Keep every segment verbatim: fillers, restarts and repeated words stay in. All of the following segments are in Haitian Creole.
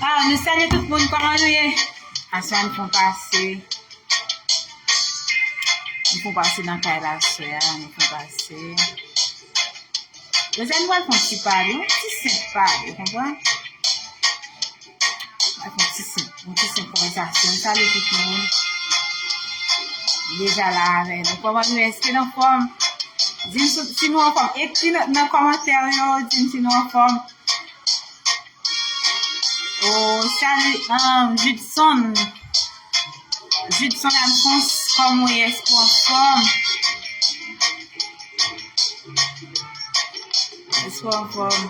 Ah, nou salye tout moun, kòman nou ye? Aswè a nou fè yon pase. Nou fè yon pase nan kay la aswè a, nou fè yon pase. Jodi a nou pral fè yon ti pale, yon ti senp pale, ou konprann? Pral fè yon ti senp, yon ti senp konvèsasyon. M salye tout moun. Deja la avè nou. Kòman nou ye? Èske n anfòm? Di m si, si nou anfòm. Ekri nan, nan kòmantè yo, di m si nou anfòm. Oh, salut, um, Judson. Judson Alphonse, kòman w ye? Èske w anfòm? Èske w anfòm?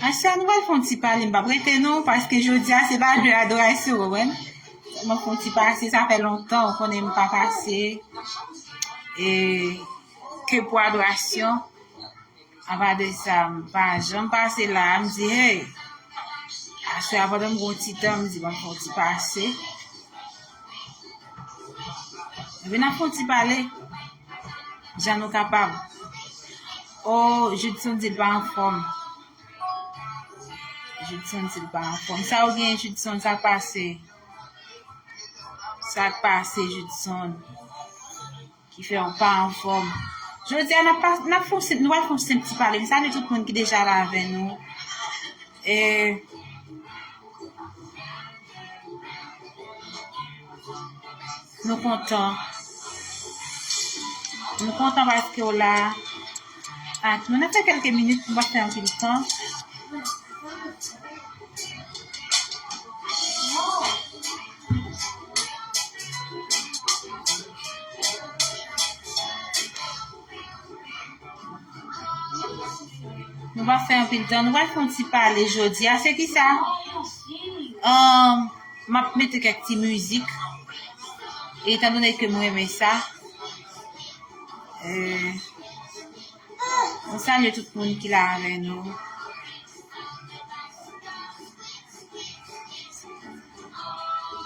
Aswè a nou pral fè yon ti pale, m p ap rete non, paske jodi a se pa de adorasyon, ou konprann? Sèlman fè yon ti pase, sa fè lontan, ou konnen m pa pase. E ke pou adorasyon, apa de sa, m pa janm pase la, m di, hey, aswè a pandan m gen yon ti tan, m di, ban m fè yon ti pase. Epi n ap fè yon ti pale. Jan nou kapab. Oh, Judson di l pa anfòm. Judson di l pa anfòm. Sa w gen, Judson? Sa k pase? Sa k pase, Judson? Ki fè w pa anfòm? Jodi a, n ap pa, n ap fè yon senp, nou pral fè yon senp ti pale. M salye tout moun ki deja la avè nou. E nou kontan. Nou kontan paske w la ak nou. N ap fè kèlke minit, nou pa fè anpil tan. Nou pa fè anpil tan, nou pral fè yon ti pale jodi a. Se ki sa? Ahn, m ap mete kèk ti mizik. E etandone ke m renmen sa, eh, nou salye tout moun ki la avè nou.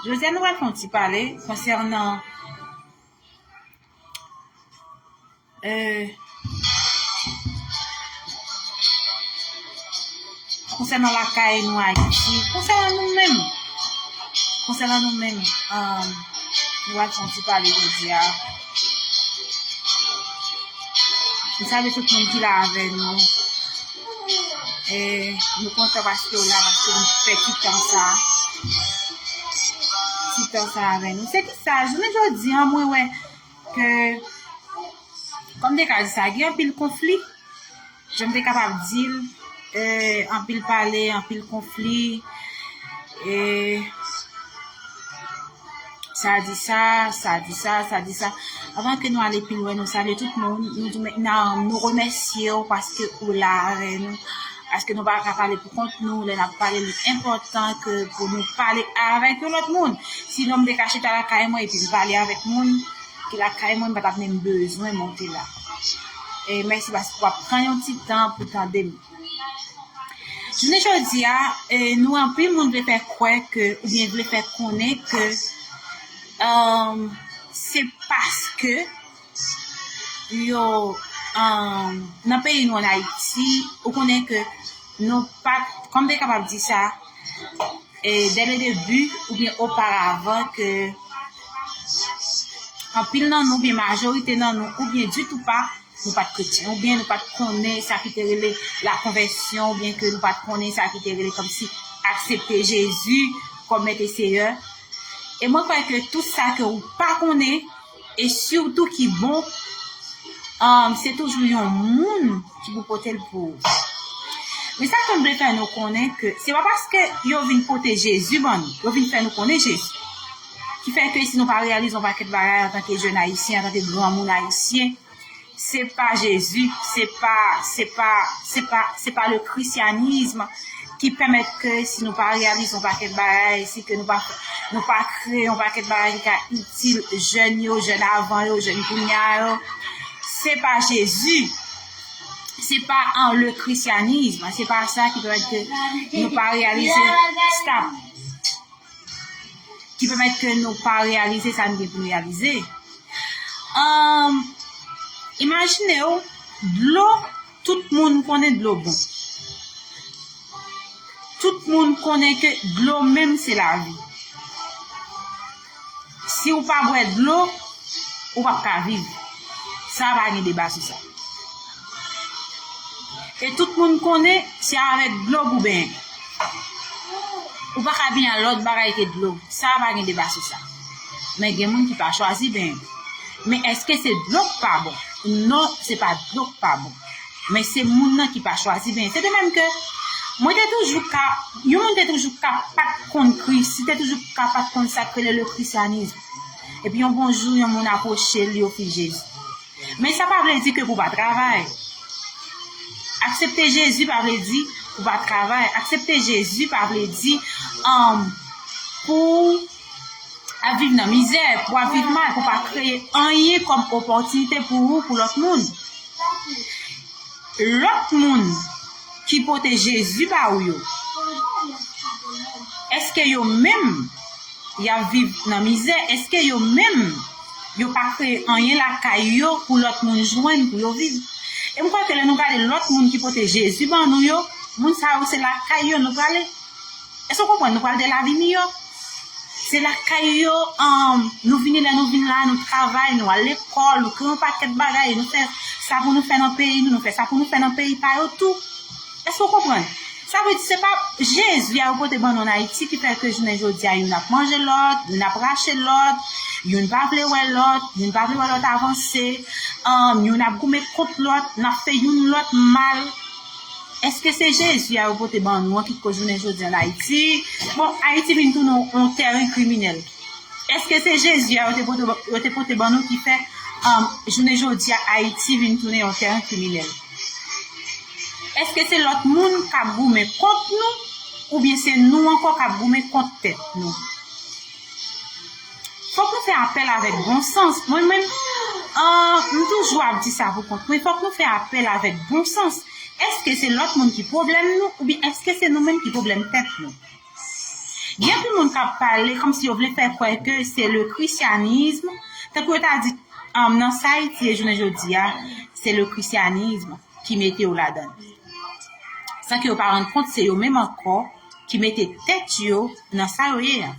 Jodi a, nou pral fè yon ti pale konsènan, eh, konsènan lakay nou Ayiti, konsènan nou menm, konsènan nou menm, um, nou pral fè yon ti pale jodi a. M salye tout moun ki la avè nou. E nou kontan paske w la, paske nou fè ti tan sa. Ti tan sa avè nou. Se ki sa, jounen jodi a, mwen wè ke, kòm te ka di sa, gen anpil konfli. Jan m te kapab di l, eh, anpil pale, anpil konfli. E sa di sa, sa di sa, sa di sa. Anvan ke nou ale pi lwen, nou salye tout moun. Nou di men-, nan, nou remèsye w paske ou la avè nou. Paske nou pa ka pale pou kont nou. Lè n ap pale, li enpòtan ke pou nou pale avèk yon lòt moun. Sinon, m te ka chita lakay mwen epi m pale avèk moun ki lakay mwen, m pa t ap menm bezwen monte la. E mèsi paske w ap pran yon ti tan pou tande m. Jounen jodi a, eh, nou anpil moun vle fè kwè ke, oubyen vle fè konnen ke, um, se paske yo, um, nan peyi nou ann Ayiti, ou konnen ke nou pa t, kòm te kapab di sa, eh, dès le début, oubyen oparavan, ke anpil nan nou, oubyen majorite nan nou, oubyen ditou pa, nou pa t kretyen, oubyen nou pa t konnen sa ki te rele lakonvèsyon, oubyen ke nou pa t konnen sa ki te rele kòmsi aksepte Jezi kòm Mèt e Seyè. E mwen kwè ke tout sa ke ou pa konnen, e sitou ki bon, um, se toujou yon moun ki pou pote l pou ou. Men sa ke m vle fè nou konnen ke se pa paske yo vin pote Jezi ban nou, yo vin fè nou konnen Jezi, ki fè ke si nou pa reyalize yon pakèt bagay antanke jèn ayisyen, antanke granmoun ayisyen, se pa Jezi, se pa, se pa, se pa, se pa le christianisme ki pèmèt ke si nou pa reyalize yon pakèt bagay, si ke nou pa, nou pa kreye yon pakèt bagay ki ka itil jèn yo, jèn avan yo, jèn kounya yo, se pa Jezi, se pa an le christianisme, se pa sa ki pèmèt ke nou pa reyalize, stop, ki pèmèt ke nou pa reyalize sa n gen pou n reyalize. Ahn, imajine w, dlo, tout moun konnen dlo bon. Tout moun konnen ke dlo menm se lavi. Si w pa bwè dlo, ou p ap ka viv. Sa pa gen deba sou sa. E tout moun konnen se avèk dlo pou benyen. Ou pa ka benyen ak lòt bagay ke dlo. Sa pa gen deba sou sa. Men gen moun ki pa chwazi benyen. Men èske se dlo k pa bon? Non, se pa dlo k pa bon. Men se moun nan ki pa chwazi benyen. Se de menm ke mwen te toujou ka, yon moun te toujou ka pa t konn Kris, li te toujou ka pa t konn sa k rele le christianisme. Epi yon bon jou, yon moun apwoche l, li ofri l Jezi. Men sa pa vle di ke pou w pa travay. Aksepte Jezi pa vle di pou w pa travay. Aksepte Jezi pa vle di, um, pou w ap viv nan mizè, pou w ap viv mal, pou w pa kreye anyen kòm opòtinite pou ou, pou lòt moun. Lòt moun ki pote Jezi ba ou yo, èske yo menm y ap viv nan mizè? Èske yo menm, yo pa kreye anyen lakay yo pou lòt moun jwenn, pou yo viv? E m kwè ke lè nou gade lòt moun ki pote Jezi ban nou yo, moun sa yo se lakay yo nou prale. Èske w konprann? Nou pral gen lavi miyò. Se lakay yo, um, nou vini, lè nou vin la, nou travay, nou al lekòl, nou kreye yon pakèt bagay, nou fè sa pou nou fè nan peyi nou, nou fè sa pou nou fè nan peyi pa yo tou. Èske w konprann? Sa vle di se pa Jezi a yo pote ban nou ann Ayiti ki fè ke jounen jodi a youn ap manje lòt, youn ap rache lòt, youn pa vle wè lòt, youn pa vle wè lòt avanse, um, youn ap goumen kont lòt, n ap fè youn lòt mal. Èske se Jezi a yo pote ban nou an ki koz jounen jodi a ann Ayiti? Bon, Ayiti vin tounen yon, yon tèren kriminèl. Èske se Jezi a yo te pote, yo te pote ban nou ki fè, um, jounen jodi a Ayiti vin tounen yon tèren kriminèl? Èske se lòt moun k ap goumen kont nou, oubyen se nou ankò k ap goumen kont tèt nou? Fòk nou fè apèl avèk bon sans. Mwen menm, an, m toujou ap di sa pou kont mwen, fòk nou fè apèl avèk bon sans. Èske se lòt moun ki pwoblèm nou, oubyen èske se nou menm ki pwoblèm tèt nou? Gen anpil moun k ap pale kòmsi yo vle fè kwè ke se le christianisme, tankou yo ta di, um, nan sa Ayiti ye jounen jodi a, se le christianisme ki mete yo ladan l. San ke yo pa rann kont, se yo menm ankò ki mete tèt yo nan sa yo ye a.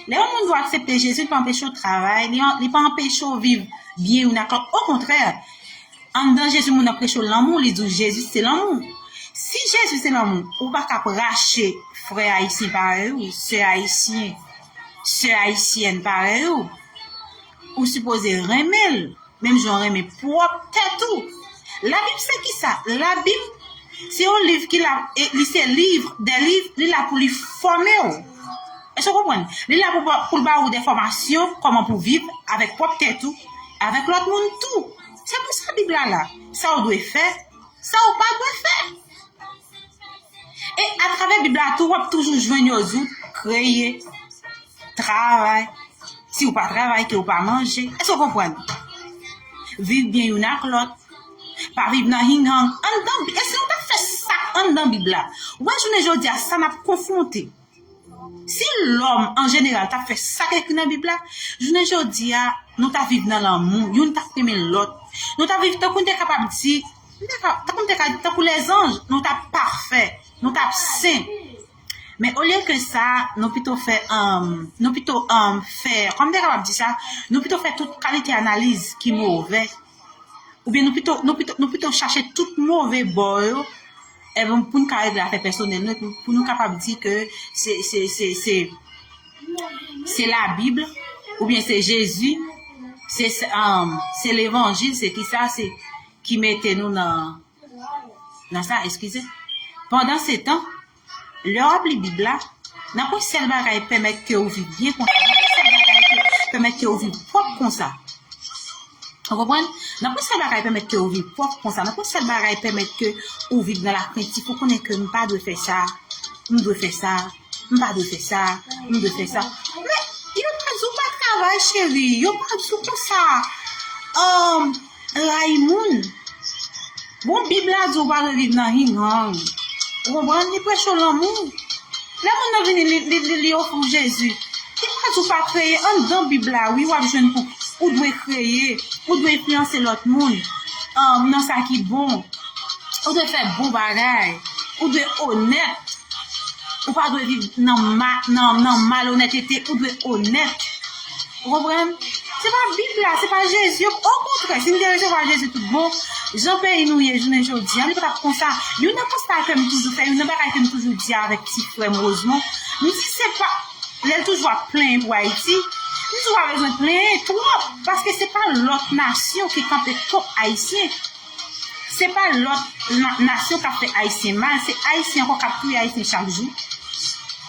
Lè yon moun di w aksepte Jezi, li pa anpeche w travay, li, li pa anpeche w viv byen youn ak lòt. Okontrè, anndan Jezi, moun nan preche w lanmou, li di w Jezi se lanmou. Si Jezi se lanmou, ou pa ka ap rache frè ayisyen parèy ou, sè ayisyen, sè ayisyèn parèy ou. Ou sipoze renmen l, menm jan w renmen pwòp tèt ou. Labib se kisa? Labib se yon liv ki la, e, li se liv dè liv, li la pou li fòme w. Èske w konprann? Li la pou, pou l ba ou de fòmasyon, kòman pou viv avèk pwòp tèt ou, avèk lòt moun tou. Se pou sa Bib la la. Sa w dwe fè, sa w pa dwe fè. E atravè Bib la tou, w ap toujou jwenn yo di w kreye, travay. Si w pa travay, ke w pa manje. Èske w konprann? Viv byen youn ak lòt. Pa viv nan hinghang. Anndan Bib, e si nou ta fè sa anndan Bib la? Ou wè, jounen jodi a, sa n ap konfwonte. Si lòm, an jeneral, ta fè sa k ekri nan Bib la, jounen jodi a, nou ta viv nan lanmou, youn t ap renmen lòt. Nou ta viv tankou n te kapab di, nou ta ka, tankou n te ka, tankou lèzanj, nou t ap pafè, nou t ap sen. Men olye ke sa, nou pito fè, um, nou pito, um, fè, kòman m te kapab di sa, nou pito fè tout kalite analiz ki move. Oubyen nou pito, nou pito, nou pito chache tout move bò yo, e pou n ka regle afè pèsonèl nou, pou, pou nou kapab di ke se, se, se, se, se Labib, oubyen se Jezi, se, se, um, se levanjil, se kisa, se ki mete nou nan, nan sa, eskize. Pandansetan, lè w ap li Bib la, nan pwen sèl bagay pèmèt ke w viv byen konsa, nan pwen sèl bagay ke pèmèt ke w viv pwòp konsa. Ou konprann? Nan pwen sèl bagay pèmèt ke w viv pwòp konsa, nan pwen sèl bagay pèmèt ke ou viv nan lakrentif, ou konnen ke m pa dwe fè sa, m dwe fè sa, m pa dwe fè sa, m dwe fè sa. Men, yo pa di w pa travay, cheri, yo pa di w konsa. Um, Rayi moun. Bon, Bib la di w pa dwe viv nan hinghang. Ou konprann? Li preche w lanmou. Lè moun nan vini, li, li, li, li ofri w Jezi. Li pa di w pa kreye. Anndan Bib la, wi, w ap jwenn pou ou dwe kreye, ou dwe enfliyanse lòt moun, um, nan sa ki bon. Ou dwe fè bon bagay. Ou dwe onèt. Ou pa dwe viv nan ma-, nan, nan malonètete, ou dwe onèt. Ou konprann? Se pa Bib la, se pa Jezi. Okontrè, si m te resevwa Jezi tout bon, jan peyi nou ye jounen jodi a, li pa t ap konsa. Youn nan konsta ke m toujou fè, youn nan bagay ke m toujou di avèk ti frè m Rosemond, m di se pa, lè l toujou ap plenyen pou Ayiti, m di w pa bezwen plenyen twòp, paske se pa lòt nasyon ki kanpe kont Ayisyen. Se pa lòt na-, nasyon k ap fè Ayisyen mal, se Ayisyen ankò k ap touye Ayisyen chak jou,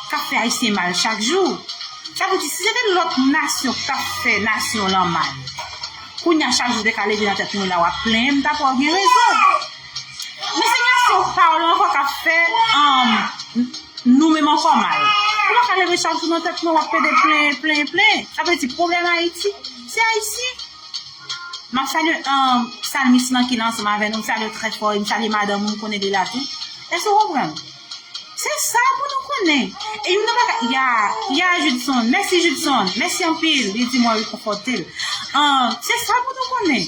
k ap fè Ayisyen mal chak jou. Sa vle di, si se te lòt nasyon k t ap fè nasyon lan mal, kounye a chak jou w te ka leve nan tèt mwen la w ap plenyen, m t ap wè w gen rezon. Men se nasyon pa w lan ankò k ap fè, um, nou menm ankò mal. Ou pa ka leve chak jou nan tèt mwen w ap pede plenyen, plenyen, plenyen. Sa vle di pwoblèm Ayiti, se Ayisyen. M ap salye, um, psalmiste lan ki la ansanm avè nou. M salye w trè fò, e m salye madanm ou, m konnen li la tou. Èske w konprann? Se sa pou nou konnen. E youn nan bagay, ya, ya Judson, mèsi Judson, mèsi anpil, li di mwen rekonfòte l. Um, se sa pou nou konnen.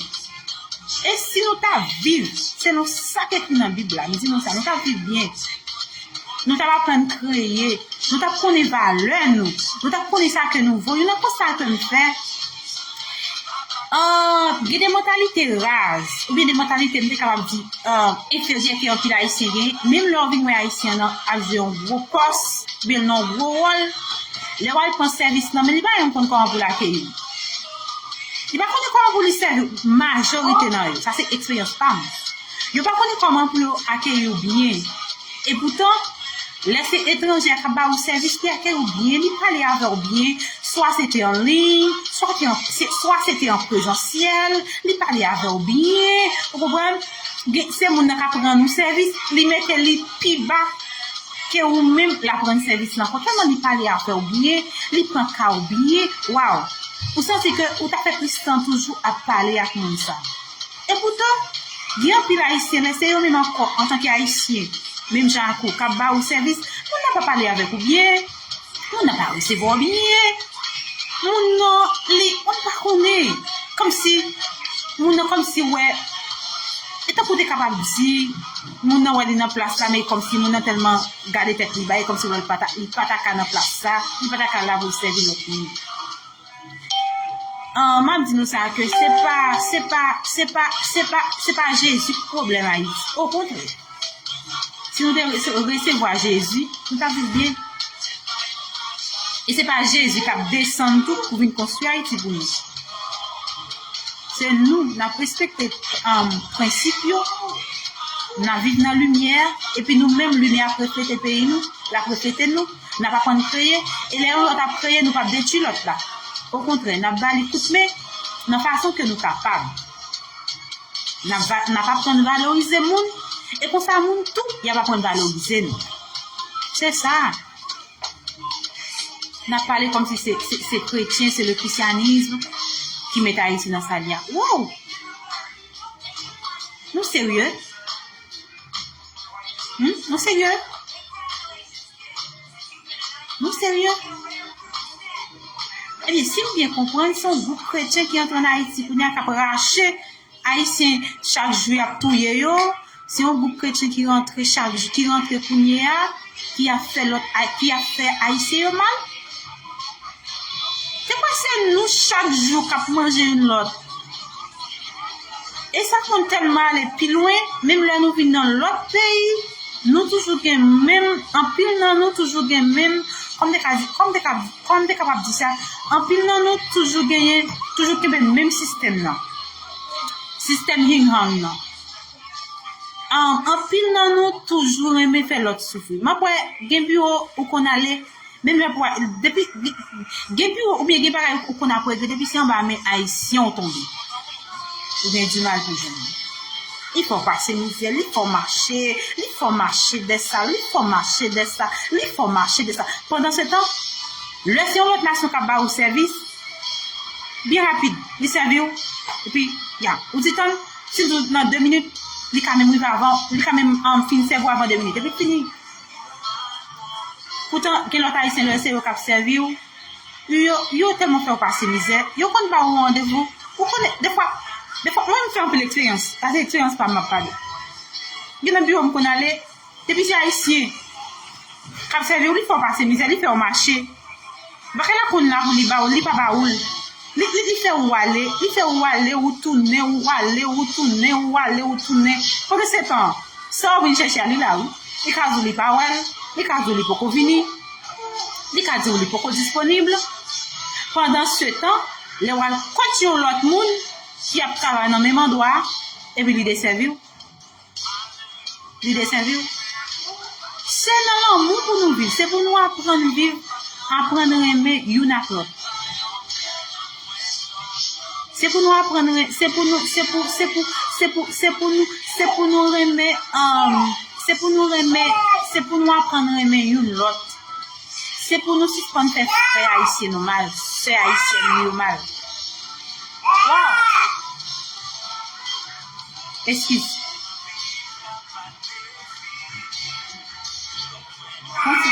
E si nou ta viv selon sa k ekri nan Bib la, m di nou sa, nou ta viv byen. Nou t ap aprann kreye. Nou t ap konnen valè nou. Nou t ap konnen sa ke nou vo. Youn nan konsta ke m fè, ah, gen de mantalite raz, oubyen de mantalite, m te kapab di, ah, enferyè ke anpil Ayisyen gen. Menm lè w vin wè Ayisyen an ap jwe yon gwo pòs, oubyen nan yon gwo wòl, lè w al pran sèvis nan men li, li pa janm konn kòman pou l akeyi w. Li pa konnen kòman pou li sèvi w, majorite nan yo. Sa se eksperyans pa m. Yo pa konnen kòman pou yo akeyi w byen. Epoutan, lè se etranje a k ap ba ou sèvis, li akeyi w byen, li pale avè w byen, swa se te an liy, swa te an, se, swa se te an prezansyèl, li pale avè w byen, ou konprann? Gen, se moun nan k ap rann ou sèvis, li mete li pi ba ke ou menm l ap rann sèvis lan. Kòm tèlman li pale avè w byen, li pran ka w byen, waw! Ou santi ke ou ta fè plis tan toujou ap pale ak moun sa. Epoutan, gen anpil Ayisyen, lè se yo menm ankò, antanke Ayisyen, menm jan ak ou, k ap ba ou sèvis, moun nan pa pale avèk ou byen, moun nan pa resevwa w byen, moun nan, li, ou pa konnen, kòmsi, moun nan kòmsi wè, e tankou te kapab di, moun nan wè li nan plas la, men kòmsi moun nan tèlman gade tèt li ba, e kòmsi wè li pa ta, li pa ta ka nan plas sa, li pa ta ka la pou l sèvi lòt moun. Ah, m ap di nou sa ke se pa, se pa, se pa, se pa, se pa Jezi ki pwoblèm Ayiti. Okontrè, si nou te rese-, resevwa Jezi, nou t ap viv byen. E se pa Jezi k ap desann tou pou vin konstwi Ayiti pou nou. Se nou, n ap respekte, um, prensip yo, n ap viv nan limyè, epi nou menm, limyè ap reflete peyi nou, l ap reflete nou, n ap aprann kreye, e lè yon lòt ap kreye, nou p ap detwi lòt la. Okontrè, n ap ba li kout men nan fason ke nou kapab. N ap va-, n ap aprann valorize moun, e konsa moun tou, y ap aprann valorize nou. Se sa. N ap pale kòmsi se, se, se kretyen, se le christianisme ki mete Ayiti nan sa l ye a. Wow! Nou serye? Hmm? Nou serye? Nou serye? Ebyen, si m byen konprann, se yon gwoup kretyen ki antre ann Ayiti kounye a k ap rache Ayisyen, chak jou y ap touye yo. Se yon gwoup kretyen ki rantre chak jou, ki rantre kounye a, ki ap fè lòt Ay-, ki ap fè Ayisyen yo mal. Se kwè se nou chak jou k ap manje youn lòt. E sa konn tèlman ale pi lwen, menm lè nou vin nan lòt peyi, nou toujou gen menm, anpil nan nou toujou gen menm, kòm te ka di, kòm te ka, kòm te kapab di sa, anpil nan nou toujou genyen, toujou kenbe menm sistèm nan. Sistèm hing hang nan. An, anpil nan nou toujou renmen fè lòt soufri. M ap wè, gen biwo ou konn ale, menm lè pou, depi, gen biwo oubyen gen bagay ou konn ap regle, depi se anba men Ayisyen ou tonbe. Ou gen dimal pou jwenn li. Li fè w pase mizè, li fè w mache, li fè w mache dè sa, li fè w mache dè sa, li fè w mache dè sa. Pandan se tan, lè se yon lòt nasyon k ap ba ou sèvis, byen rapid, li sèvi w, epi, ya, ou di tann, si l di w nan de minit, li ka menm rive avan, li ka menm, um, fin sèvi w avan de minit, epi fini. Poutan, gen lòt Ayisyen, lè se yo k ap sèvi w, yo, yo tèlman fè w pase mizè, yo konn ba ou randevou. Ou konnen, defwa, defwa, mwen, m fè anpil eksperyans. Sa se eksperyans pa m m ap pale. Gen nan biwo m konn ale, depi se Ayisyen k ap sèvi w, li fè w pase mizè, li fè w mache. Bagay la konn la pou li ba ou, li pa ba ou l. Li, li, li fè ou ale, li fè ou ale, ou tounen, ou ale, ou tounen, ou ale, ou tounen. Pandan se tan, sa w vin chèche a, li la wi. Li ka di w li pa wè l, li ka di w li poko vini, li ka di w li poko disponib. Pandan se tan, lè w al kot yon lòt moun ki ap travay nan menm andwa a, epi li desèvi w, li desèvi w. Se nan lanmou pou nou viv, se pou nou aprann viv, aprann renmen youn ak lòt. Se pou nou aprann ren-, se pou nou, se pou, se pou, se pou, se pou nou, se pou nou renmen, um, se pou nou renmen, se pou nou aprann renmen youn lòt. Se pou nou sispann fè frè ayisyen nou mal, sè ayisyèn nou yo mal. Waw! Eskiz. Konsi,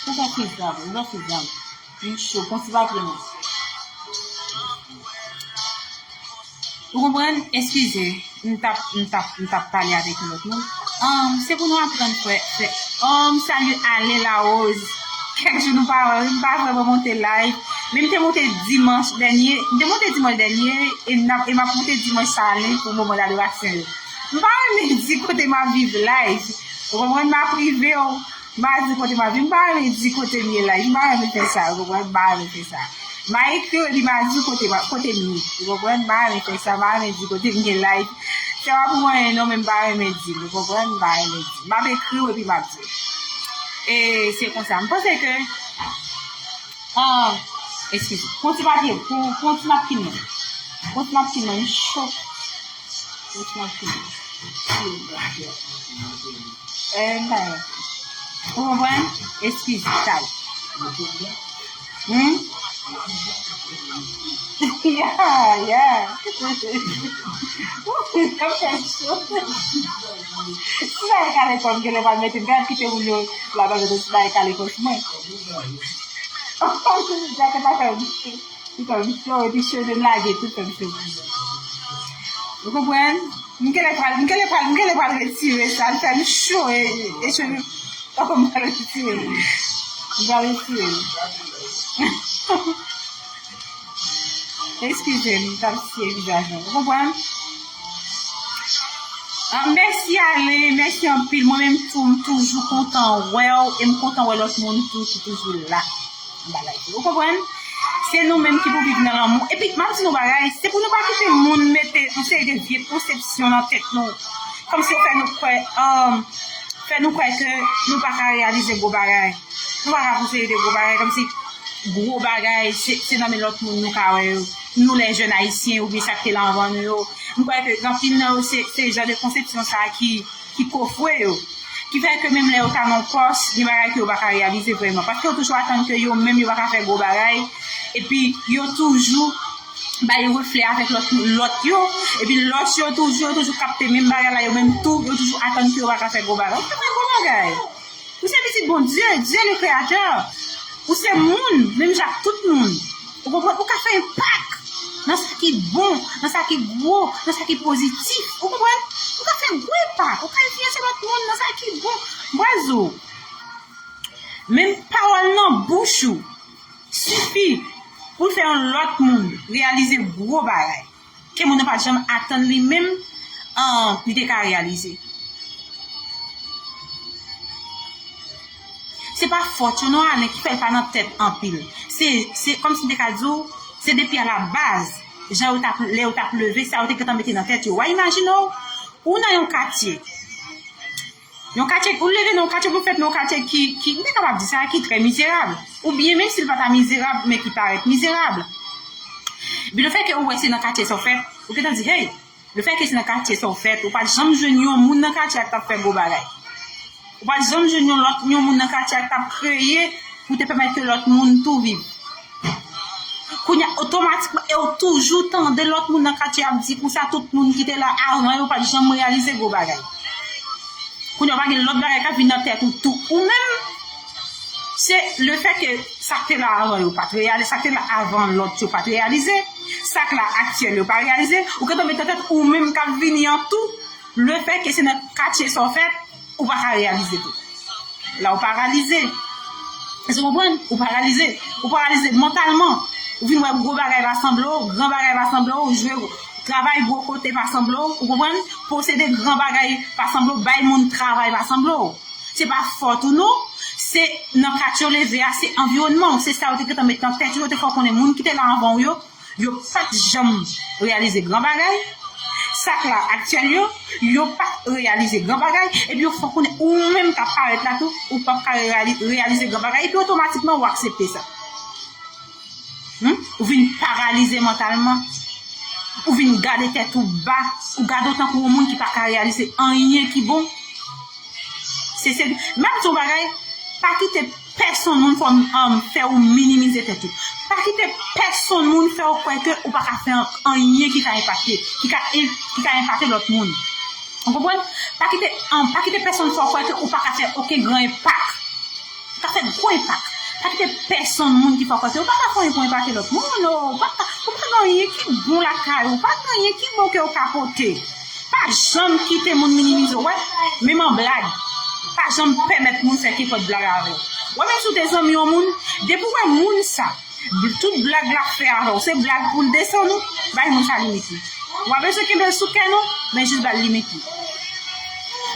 konsi friz la, konsi friz la. Li cho, konsi pa vle mwen. Ou konprann? Eskize. M t ap, m t ap, m t ap pale avèk yon lòt moun. Ahn, se pou nou aprann fè, fè. Oh, m salye Alain Larose. Kèk jou nou pa wè, m pa vrèman monte live. Men m te monte dimanch dènye. M te monte dimanch dènye e m ap, e m ap monte dimanch sa a, Alain, pou moman dadorasyon yo. M pa renmen di kote m ap viv live. Ou konprann? M ap prive w. M pa di kote m ap viv, m pa renmen di kote m ye la, m pa renmen fè sa, ou konprann, m pa renmen fè sa. M a ekri w epi m a di w kote m, kote m ye, ou konprann, m pa renmen fè sa, m pa renmen di kote m ye la. Se pa pou anyen non, men m pa renmen di l, ou konprann, m pa renmen di l. M ap ekri w epi m ap di w. E se konsa, m panse ke, ah, eskize, pran ti papye, pran, pran ti napkin nan. Pran ti napkin nan, li cho. Ou konprann? Eskiz, tay. Hmm? Ya, ya. Sa fè cho. Si bagay kale kò m, genlè pral mete m, gad kite moun yo la pa mete si bagay kale kò sou mwen. Jacket la fè m cho. Li fè m cho, epi cho de lage, tout fè m cho. Ou konprann? M genlè pral, m genlè pral, m genlè pral retire sa, li fè m cho, e, e cho, oh, m pral retire. M pral retire. Eskize m, m t ap siye vizaj mwen. Ou konprann? Ah, mèsi Alen, mèsi anpil. Mwen menm tou, m toujou kontan wè w, e m kontan wè lòt moun tou ki toujou la. Anba live yo. Ou konprann? Se nou menm ki pou viv nan lanmou. Epi, m ap di nou bagay, se pou nou pa kite moun mete yon seri de vye konsepsyon nan tèt nou. Kòmsi yo fè nou kwè, um, fè nou kwè ke nou pa ka reyalize gwo bagay. Nou pa ka fè yon seri de gwo bagay, kòmsi gwo bagay, se, se nan men lòt moun nou ka wè yo. Nou, lè jèn ayisyen, oubyen sa k te la anvan nou yo. M kwè ke gen anpil nan yo, se, se jan de konsepsyon sa a ki, ki kofre yo. Ki fè ke menm lè yo ta nan pòs, gen bagay ke yo pa ka reyalize vrèman. Paske yo toujou atann ke yo menm yo pa ka fè gwo bagay. Epi yo toujou bay reflè avèk lòt, lòt yo. Epi lòt yo toujou, yo toujou kapte menm bagay la, yo menm tou, yo toujou atann ke yo pa ka fè gwo bagay. Ou ka fè gwo bagay. Ou se pitit Bondye, Dieu le créateur. Ou se moun, menm jan ak tout moun. Ou konprann? Ou ka fè enpak nan sa ki bon, nan sa ki gwo, nan sa ki pozitif. Ou konprann? Ou ka fè gwo enpak. Ou ka enfliyanse lòt moun nan sa ki bon. Mwen di w, menm pawòl nan bouch ou sifi pou l fè yon lòt moun reyalize gwo bagay ke moun nan pa t janm atann li menm, an, li te ka reyalize. Se pa fòt yo non, Alen, ki fè l pa nan tèt anpil. Se, se kòmsi m te ka di w, se depi a la baz, jan yo t ap, lè yo t ap leve, sa yo te gentan mete nan tèt yo. W a imajine w, ou nan yon katye. Yon katye, ou leve nan yon katye, ou fèt nan yon katye ki, ki, m te kapab di sa, ki trè mizerab. Oubyen menm si l pa ta mizerab, men ki parèt mizerab. Epi lefètke ou wè se nan katye sa w fèt, ou gentan di, hey, lefètke se nan katye sa w fèt, ou pa t janm jwenn yon moun nan katye a k t ap fè gwo bagay. Ou pa t janm jwenn yon lòt, yon moun nan katye a k t ap kreye pou te pèmèt ke lòt moun tou viv. Kounye a, otomatikman, e w toujou tande lòt moun nan katye a ap di konsa, tout moun ki te la avan yo pa t janm reyalize gwo bagay. Kounye a, pa gen lòt bagay k ap vin nan tèt ou tou. Ou menm, se lefètke sa k te la avan yo pa t reyalize, sa k te la avan lòt yo pa t reyalize, sa k la aktyèl yo pa reyalize, ou gentan met nan tèt ou menm k ap vini an tou, lefètke se nan katye sa w fèt, ou pa ka reyalize tou. La ou paralize. Èske w konprann? Ou paralize. Ou paralize mantalman. Ou vin wè gwo bagay pa sanble w, gran bagay pa sanble w, jwe, travay gwo kote pa sanble w, ou konprann? Posede gran bagay pa sanble w, bay moun travay pa sanble w. Se pa fòt ou non, se nan katye w leve a, se anviwònman w, se sa yo te gentan met nan tèt yo, yo te fè w konnen moun ki te la anvan w yo, yo pa t janm reyalize gran bagay. Sa k la aktyèl yo, yo pa t reyalize gran bagay, epi yo fè w konnen ou menm k ap parèt la tou, ou p ap ka reyali-, reyalize gran bagay, epi otomatikman ou aksepte sa. Hmm? Ou vin paralize mantalman. Ou vin gade tèt ou ba. Ou gade w tankou yon moun ki pa ka reyalize anyen ki bon. Se, se, m ap di w yon bagay, pa kite pèsonn moun fè, um, fè w minimize tèt ou. Pa kite pèsonn moun fè w kwè ke ou pa ka fè an-, anyen ki ka enpakte, ki ka en-, ki ka enpakte lòt moun. Ou konprann? Pa kite, um, pa kite pèsonn fè w kwè ke ou pa ka fè okenn gran enpak. Ou ka fè gwo enpak. Pa kite pèsonn moun ki fè w kwè ke ou pa ka fè anyen pou enpakte lòt moun, non. Ou pa ka, ou pa gen anyen ki bon lakay ou, ou pa gen anyen ki bon ke ou ka pote. Pa janm kite moun minimize w, wè, menm an blag. Pa janm pèmèt moun fè kenpòt blag avè w. Wè, menm si w te zanmi yon moun, depi w wè moun sa, bl-, tout blag l ap fè avè w, se blag pou l desann ou, bay moun sa limit li. W a bezwen kenbe l sou kè nou, men jis ba l limit li.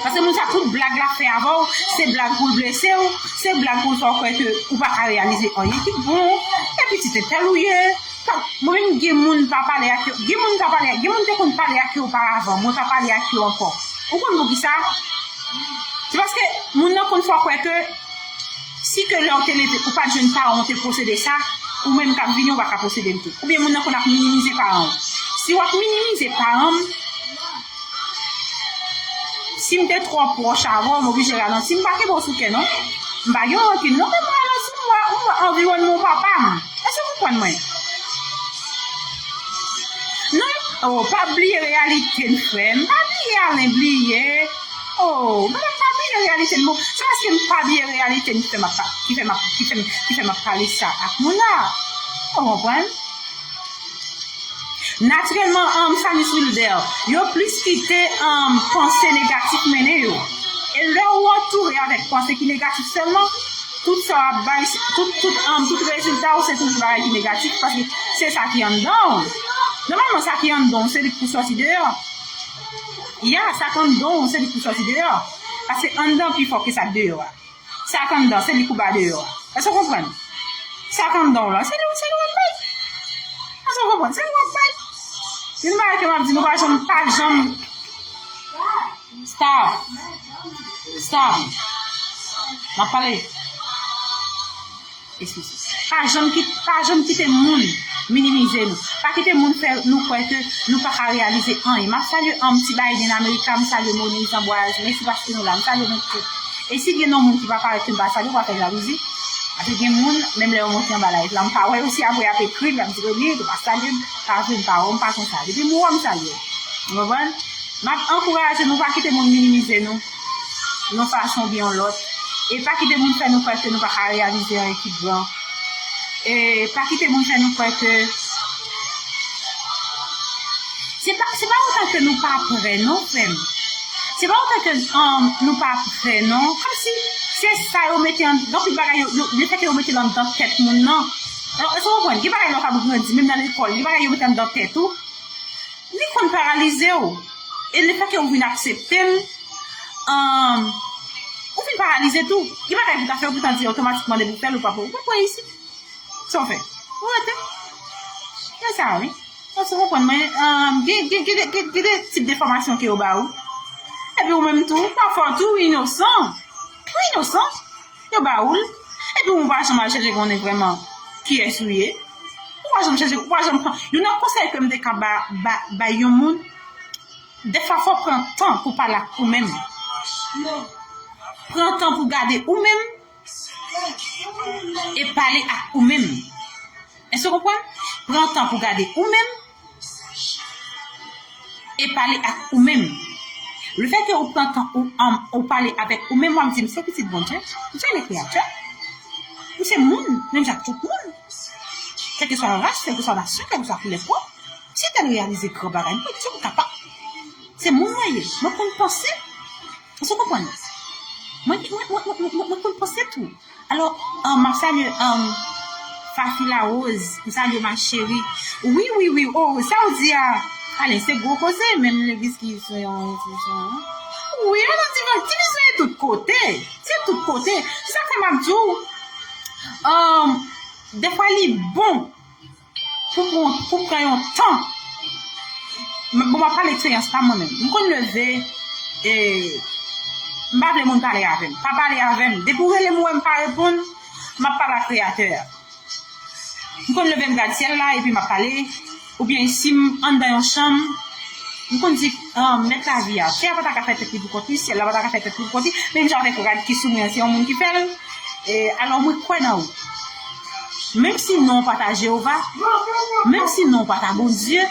Paske moun sa, tout blag l ap fè avè w, se blag pou l blese w, se blag pou l fè w kwè ke ou pa ka reyalize anyen ki bon, e pitit entèl ou ye. Mwen menm, gen moun m pa pale ak yo, gen moun m pa pale, gen moun m te konn pale ak yo oparavan, mwen pa pale ak yo ankò. Ou konn poukisa? Se paske moun nan konn fè w kwè ke si ke lè w te leve, ou pa t jwenn paran w te posede sa, ou menm k ap vini, ou pa ka posede l tou. Oubyen moun nan konn ap minimize paran w. Si w ap minimize paran m, Si m te twò pwòch avè w, m oblije ralanti. M pa kenbe w sou kè, non. M pa gen rankin, non, men m ralanti, m wè, m wè anviwònman w papa m. Èske w konprann mwen? Non, oh, pa bliye reyalite n, frè m. Pa bliye Alen, bliye. Oh, m pa bliye reyalite n, bon. Se paske m pa bliye reyalite n ki fè m ap, ki fè m ap, ki fè m, ki fè m ap pale sa ak nou la. Ou konprann? Natirèlman, um, Sanis Wilder, yo plis kite, um, panse negatif mennen yo. E lè ou antoure avèk panse ki negatif sèlman, tout sa w ap bay, tout, tout, um, tout rezilta w se toujou bagay ki negatif, paske se sa ki anndan w. Nòmalman, sa ki anndan w, se li k pou sòti deyò. Ya, sa k anndan w, se li k pou sòti deyò. Paske anndan pi fò ke sa k deyò a. Sa k anndan, se li k ap ba deyò a. Èske w konprann? Sa k anndan w lan, se li, se li w ap bay. Èske w konprann? Se li w ap bay. Yon bagay ke m ap di, nou pa janm, pa janm. Stop. Stop. M ap pale. Eskize. Pa janm kit-, pa janm kite moun minimize nou. Pa kite moun fè nou kwè ke nou pa ka reyalize anyen. M ap salye, um, Ti Biden Amerika, m salye Monis Anbwaz, mèsi paske nou la, m salye nou tout. E si gen yon moun ki pa parèt ke m pa salye, w ap fè jalouzi. Paske gen moun, menm lè yo monte anba live la, m pa wè yo, si apre y ap ekri m, y ap di, "Remy, ou pa salye m." Pa vre, m pa wè w, m pa konn sa. Depi m wè w, m salye w. Ou konprann? M ap ankouraje nou, pa kite moun minimize nou yon fason oubyen yon lòt. E pa kite moun fè nou kwè ke nou pa ka reyalize anyen ki gran. E pa kite moun fè nou kwè ke se pa, se pa otan ke nou pa prè non, frè m. Se pa otan ke, um, nou pa prè non. Kòmsi se sa yo mete an, gen anpil bagay yo, yo, lefètke yo mete l anndan tèt moun nan. Èske w konprann? Gen bagay lè w ap grandi, menm nan lekòl, gen bagay yo mete anndan tèt ou. Li konn paralize w. E lefètke ou vin aksepte l, um, ou vin paralize tou. Gen bagay pou ta fè, ou pou ta di otomatikman depi w fè l, ou pa pou, ou pa pou reyisi. Sa w fè? Ou rete. Se sa, wi. Èske w konprann mwen? Um, gen, gen, gen, gen, gen de tip de fòmasyon ke yo ba ou. Epi ou menm tou, pafwa tou, ou inosan. Ou inosan. Yo ba ou l. Epi ou pa janm al chèche konnen vrèman kiyès ou ye. Ou pa janm chèche, ou pa janm pran. Youn nan konsèy ke m te ka ba, ba, bay yon moun, dèfwa fò w pran tan pou pale ak ou menm. Pran tan pou gade ou menm e pale ak ou menm. Èske w konprann? Pran tan pou gade ou menm e pale ak ou menm. Lefètke ou pran tan ou, um, ou pale avèk ou menm, w ap di, "M se pitit Bondye, Dye le Kreyatè. M se moun, menm jan ak tout moun. Kèlkeswa ras, kèlkeswa nasyon, kèlkeswa koulè po, si tèl reyalize gran bagay, mwen di m kapab. Se moun mwen ye, mwen konn panse." Èske w konprann? Mwen, mwen, mwen, mwen, mwen, mwen konn panse tou. Alò, um, m ap salye, um, Fafi Larose, m salye w ma chérie. Wi, wi, wi, oh, sa w di a, ale, se gwo koze, menm legliz ki sou yon enstitisyon. Wi, alò, divi-, divizyon e tout kote. Se tout kote. Se sa k fè m ap di w, um, dèfwa li bon pou pran, pou pran yon tan. M, bon, m ap pale eksperyans pa mwen menm. M konn leve, e, m pa vle moun pale avè m. Pa pale avè m. Depi w rele m, ou wè m pa reponn, m ap pale ak Kreyatè a. M konn leve, m gad syèl la, epi m ap pale. Oubyen si m anndan yon chanm, m konn di, ah, mèt lavi a, tè a pa ta ka fè tèt li pou kont li, syèl la pa ta ka fè tèt li pou kont li, menm jan avèk rad ki sou mwen an, se yon moun ki fè l. E, alò, mwen kwè nan ou. Menm si non w pa ta Jewova, menm si non w pa ta Bondye,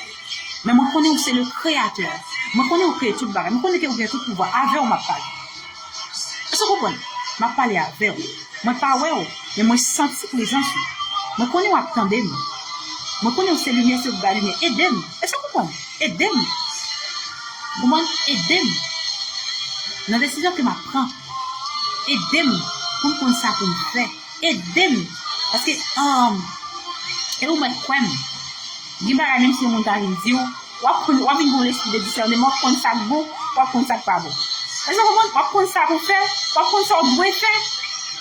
men mwen konnen ou se le Kreyatè. Mwen konnen ou kreye tout bagay. Mwen konnen ke ou gen tout pouvwa. Avè w m ap pale. Èske w konprann? M ap pale avè w. Mwen pa wè w, men mwen santi prezans ou. Mwen konnen w ap tande m. Mwen konnen ou se limyè, se ou k bay limyè. Ede m. Èske w konprann? Ede m. Konprann? Ede m nan desizyon ke m ap pran. Ede m pou m konn sa pou m fè. Ede m. Paske, um, e ou mèt kwè m. Gen bagay, menm si yon moun ta vin di w, w ap konn, w ap vin gen yon lespri de disèneman, w ap konn sa k bon, w ap konn sa k pa bon. Èske w konprann? W ap konn sa pou w fè, w ap konn sa w dwe fè,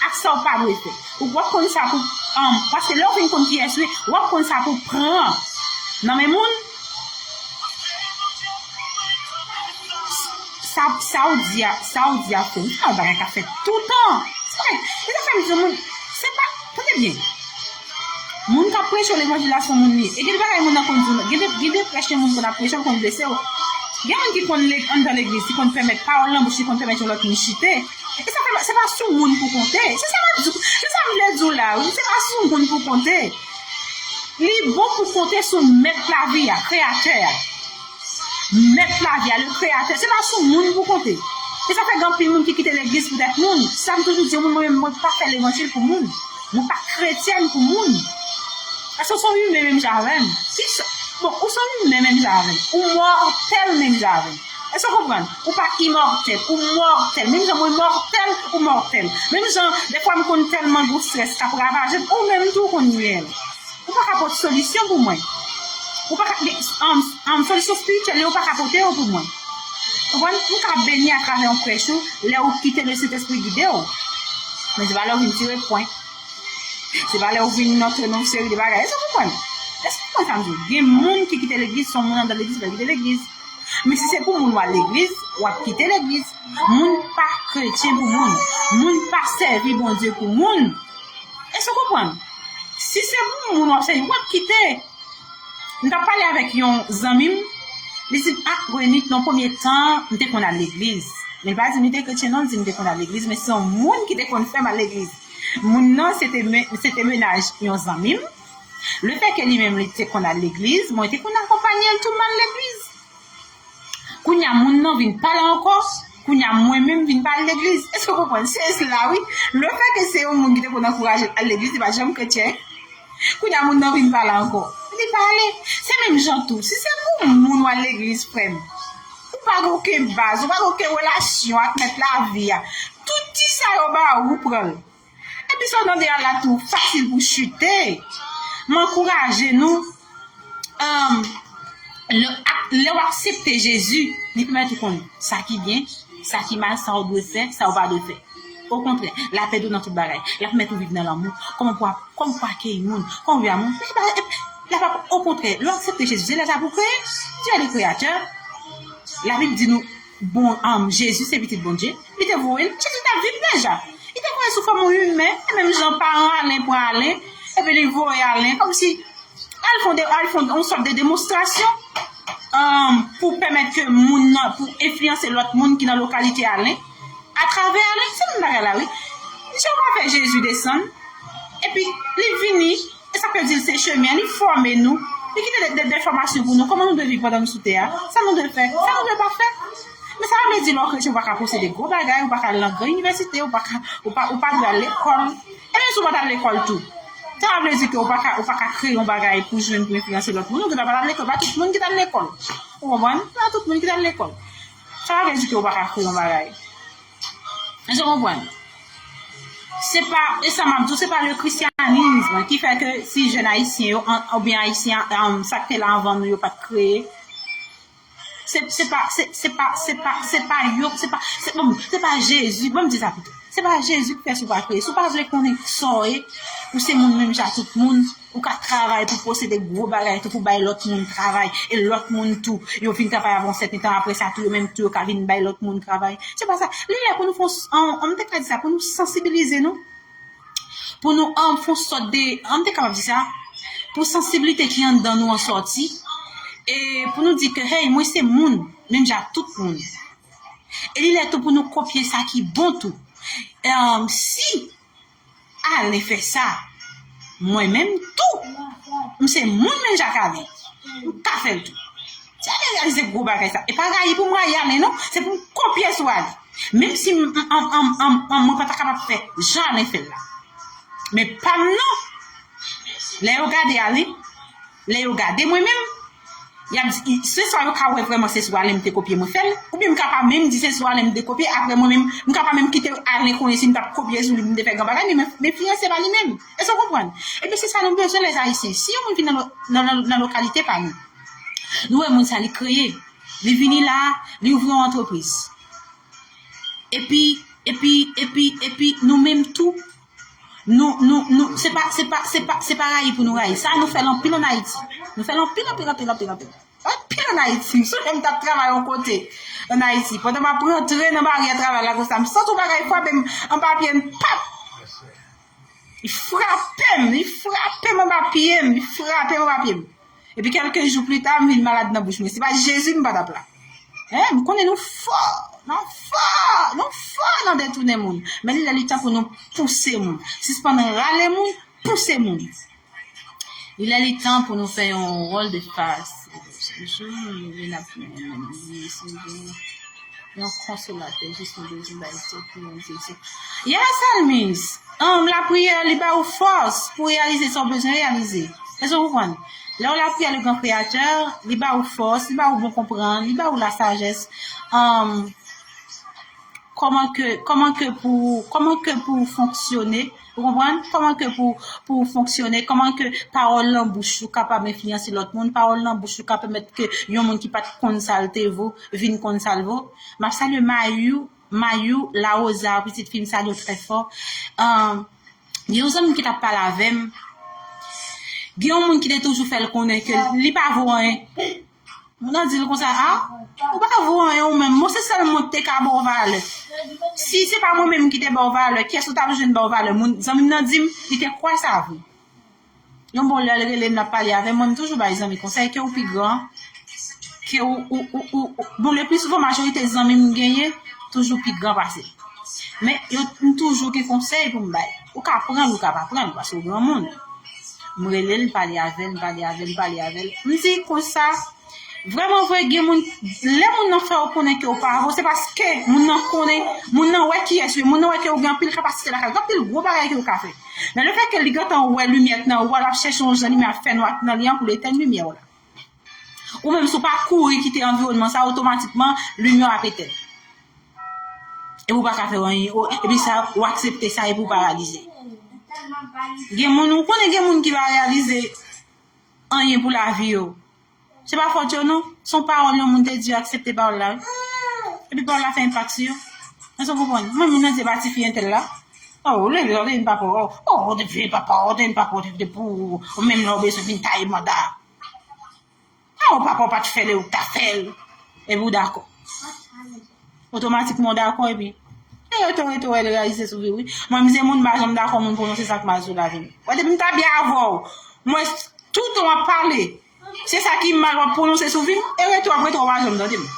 ak sa w pa dwe fè. Ou w ap konn sa pou, um, paske lè w vin konn kiyès ou ye, w ap konn sa pou w pran nan men moun. Sa, sa w di a, sa w di a fo. Sa yon bagay k ap fèt toutan. Se bagay, e sa fè m di moun, se pa, tande byen. Moun k ap preche w levanjil la se yon moun li ye. E gen de bagay moun nan konn di w, gen de, gen de prèch ke moun konn ap preche w konn blese w. Gen moun ki konn anndan legliz, ki konn pèmèt pawòl nan bouch li, konn pèmèt yon lòt moun chite. E sa fè, se pa sou moun pou konte. Se sa m ap di, se sa m vle di w la, wi. Se pa sou moun pou konte. Li bon pou konte sou mèt lavi a, kreyatè a. Mèt lavi a, le kreyatè. Se pa sou moun pou konte. E sa fè gen anpil moun ki kite legliz poutèt moun. Sa m toujou di, moun, mwen menm, mwen pa fè levanjil pou moun. Mwen pa kretyèn pou moun. Paske w se yon imen menm jan avè m. Kisa? Bon, ou se yon imen menm jan avè m. Ou mòtèl menm jan avè m. Èske w konprann? Ou pa imòtèl, ou mòtèl. Menm jan mwen mòtèl, ou mòtèl. Menm jan, defwa m konn tèlman gwo strès k ap ravaje m, ou menm tou w konn genyen l. Ou pa ka pote solisyon pou mwen. Ou pa ka, um, um, solisyon espirityèl yo, ou pa ka pote yo pou mwen. Konprann? M ka beni atravè yon prèch ou, lè ou kite Lesentespri gide w. Men se pa lè ou vin tire pwen. Se pa lè ou vin antre nan yon seri de bagay. Èske w konprann? Èske w konprann sa m di w? Gen moun ki kite legliz, se yon moun anndan legliz ki fè l kite legliz. Men si se pou moun w al legliz, w ap kite legliz. Moun pa kretyen pou moun. Moun pa sèvi Bondye pou moun. Èske w konprann? Si se pou moun w ap sèvi, w ap kite. M t ap pale avèk yon zanmi m, li di m, "Ah, Renit, nan premye tan, m te konn al legliz." Men li pa di m li te kretyen non, li di m li te konn al legliz, men se yon moun ki te konn fè m al legliz. Moun nan, se te, men- se te mennaj yon zanmi m. Lefètke li menm, li te konn al legliz, mwen te konn akonpanye l tou m al legliz. Kounye a, moun nan vin pa la ankò. Kounye a, mwen menm vin pa al legliz. Èske w konprann? Se la, wi. Lefètke se yon moun ki te konn ankouraje l al legliz, li pa t janm kretyen. Kounye a, moun nan vin pa la ankò. Li pa ale. Se menm jan tou. Si se pou moun w al legliz, frè m, ou pa gen okenn baz, ou pa gen okenn relasyon ak mèt lavi a. Tout ti sa yo ba ou, ou pran l. Epi sa w tande a la tou fasil pou chite. M ankouraje nou, um, lè, lè w aksepte Jezi, li pèmèt ou konn sa ki byen, sa ki mal, sa w dwe fè, sa w pa dwe fè. Okontrè, l ap ede w nan tout bagay. L ap pèmèt ou viv nan lanmou. Kòman pou, kòman pou akeyi moun, kòman pou viv a moun. Li pa, li pa, okontrè, lè w aksepte Jezi, se lè sa pou kreye. Dieu est le créateur. Labib di nou, bon, um, Jezi se pitit Bondye. Li te voye l. Jezi t ap viv deja. Li te voye sou fòm yon imen. E menm jan paran Alen pran Alen, epi li voye Alen, kòmsi al fè de, al fè yon sòt de demonstrasyon, um, pou pèmèt ke moun nan, pou enfliyanse lòt moun ki nan lokalite Alen. Atravè Alen, se menm bagay la, wi. Jewova fè Jezi desann, epi li vini, e sa k vle di l se chemen an, li fòme nou, li kite de, de, de fòmasyon pou nou, kòman nou dwe viv pandan nou sou tè a, sa nou dwe fè, sa nou dwe pa fè. Men sa pa vle di lè w kretyen, ou pa ka posede gwo bagay, ou pa ka al nan gran inivèsite, ou pa ka, ou pa, ou pa dwe al lekòl. E menm si w pa t al lekòl tou, sa pa vle di ke ou pa ka, ou pa ka kreye yon bagay pou jwenn, pou enfliyanse lòt moun. Ou gentan pa t al lekòl, pa tout moun ki t al lekòl. Ou konprann? Pa tout moun ki t al lekòl. Sa pa vle di ke ou pa ka kreye yon bagay. Èske w konprann? Se pa, e sa m ap di w, se pa le christianisme ki fè ke si jèn ayisyen yo, an- oubyen ayisyen, an- sa k te la anvan nou yo pa t kreye. Se, se pa, se, se pa, se pa, se pa yo, se pa, se, bon, se pa Jezi, bon, m di sa pito. Se pa Jezi ki fè si w pa kreye. Si w pa vle konnen sa w ye, ou se moun menm jan ak tout moun, ou ka travay pou posede gwo bagay tou, pou bay lòt moun travay, e lòt moun tou, yo vin travay avè yon sèten tan, apre sa tou, yo menm tou, yo ka vin bay lòt moun travay. Se pa sa. Li lè pou nou fè yon, an- an- m te ka di sa, pou nou sansibilize nou, pou nou, an, fè yon sòt de, an, m te kapab di sa, pou sansiblite ki anndan nou an sòti, e pou nou di ke, hey, mwen se moun, menm jan ak tout moun. E li lè tou pou nou kopye sa ki bon tou. Em, si Alen fè sa, mwen menm tou, m se moun menm jan ak Alen. M ka fè l tou. Ti Alen reyalize gwo bagay sa. E pa rayi pou m rayi Alen non, se pou m kopye sou Alen. Menm si m, m, m, m, m, m, mwen pa ta kapab fè jan Alen fè l la. Men pa m non. Lè yo gade Alen, lè yo gade mwen menm, y ap di, se swa yo ka wè vrèman se sou Alen m te kopye mwen fè l, oubyen m ka pa menm di se sou Alen m te kopye, apre mwen menm, m ka pa menm kite Alen konnen si m t ap kopye sou li pou m te fè gran bagay, men, men, men enfliyanse pa li menm. Èske w konprann? Ebyen, se sa nou bezwen, lèzayisyen. Si yon moun vin nan, lo- nan, nan, nan lokalite pa nou, nou wè moun sa li kreye, li vini la, li ouvri yon antrepriz. Epi, epi, epi, epi, nou menm tou, nou, nou, nou, se pa, se pa, se pa, se pa rayi pou nou rayi. Sa, nou fè l anpil ann Ayiti. Nou fè l anpil, anpil, anpil, anpil, anpil. Anpil ann Ayiti. M sonje m t ap travay yon kote ann Ayiti. Pandan m ap rantre nan baryè travay la konsa, m santi yon bagay frape m anba pye m, pap! Li frape m, li frape m anba pye m, li frape m anba pye m. Epi kèlke jou pita, m vin malad nan bouch mwen. Se pa Jezi, m pa t ap la. Hein, m konnen nou fò, nou fò, nou fò nan detounen moun. Men li lè li tan pou nou pouse moun. Sispann rale moun, pouse moun. Li lè li tan pou nou fè yon rèl de fas. Jou nou vin ap yon konsolatè, jis nou bezwen bay tèt nou yon egzèsis. Yes, Almis. Um, lapriyè, li ba ou fòs pou reyalize sa w bezwen reyalize. Èske w konprann? Lè w lapriyè le gran kreyatè, li ba ou fòs, li ba ou bon konprann, li ba ou la sajès. Um, kòman ke, kòman ke pou, kòman ke pou fonksyone, ou konprann? Kòman ke pou, pou fonksyone, kòman ke pawòl nan bouch ou kapab enfliyanse lòt moun, pawòl nan bouch ou ka pèmèt ke yon moun ki pa t konn sa l te vo, vin konn sa l vo. M ap salye Mayou, Mayou Larosa, pitit fi m, salye w trè fò. Um, gen yon zanmi ki t ap pale avè m. Gen yon moun ki te toujou fè l konnen ke li pa vo anyen. Moun nan di l konsa, a, ou pa vo anyen ou menm. Mwen se sèl moun ki te ka ba w valè. Si se pa mwen menm ki te ba w valè, kiyès ou t ap jwenn ba w valè? Moun, zanmi m nan di m, li te kwè sa vre. Yon bon lè l rele m, l ap pale avè m, mwen m toujou bay zanmi konsèy ke ou pi gran, ke ou, ou, ou, ou, ou. Bon, le pli souvan, majorite zanmi m genyen, toujou pi gran pase m. Men, yo, m toujou gen konsèy pou m bay. Ou ka pran l, ou ka pa pran l, paske ou granmoun. M rele l, m pale avè l, m pale avè l, m pale avè l. M di konsa, vrèman vre, gen moun, lè moun nan fè w konnen ke w pa vo, se paske moun nan konnen, moun nan wè kiyès ou ye, moun nan wè ke w gen anpil kapasite lakay, gen anpil gwo bagay ke w ka fè. Men lefètke li gentan wè limyè k nan ou a, l ap chèche yon jan limyè a fè nwa k nan li an pou l etèn limyè w la. Ou menm, si w pa kouri kite anviwònman sa, otomatikman, limyè w ap etèn. Epi ou pa ka fè anyen, ou, epi sa, ou aksepte sa, epi ou paralize. Gen moun, ou konnen gen moun ki pa reyalize anyen pou lavi yo. Se pa fòt yo non. Se yon pawòl yon moun te di, yo aksepte pawòl la, wi. Epi pawòl la fè enpak sou yo. Èske w konprann? Mwen, moun nan di, e pa tifi entèl la. Oh, ou leve, ou te vin papa, oh, oh, ou te vin papa, oh, ou te vin papa, ou te vin pou, ou menm lè ou bezwen vin taye manda. Ah, ou papa, ou pa t fè l, ou ta fè l. Epi ou dakò. Otomatikman, ou dakò, epi. E rete, rete, wè, l reyalize sou vi, wi. Mwen, m se moun, m pa janm dakò moun pwononse sa k mal sou lavi m. Wè, depi m ta byen avè w, mwen, toutan w ap pale, se sa ki mal w ap pwononse sou vi m, e rete w ap rete, w pa janm tande m.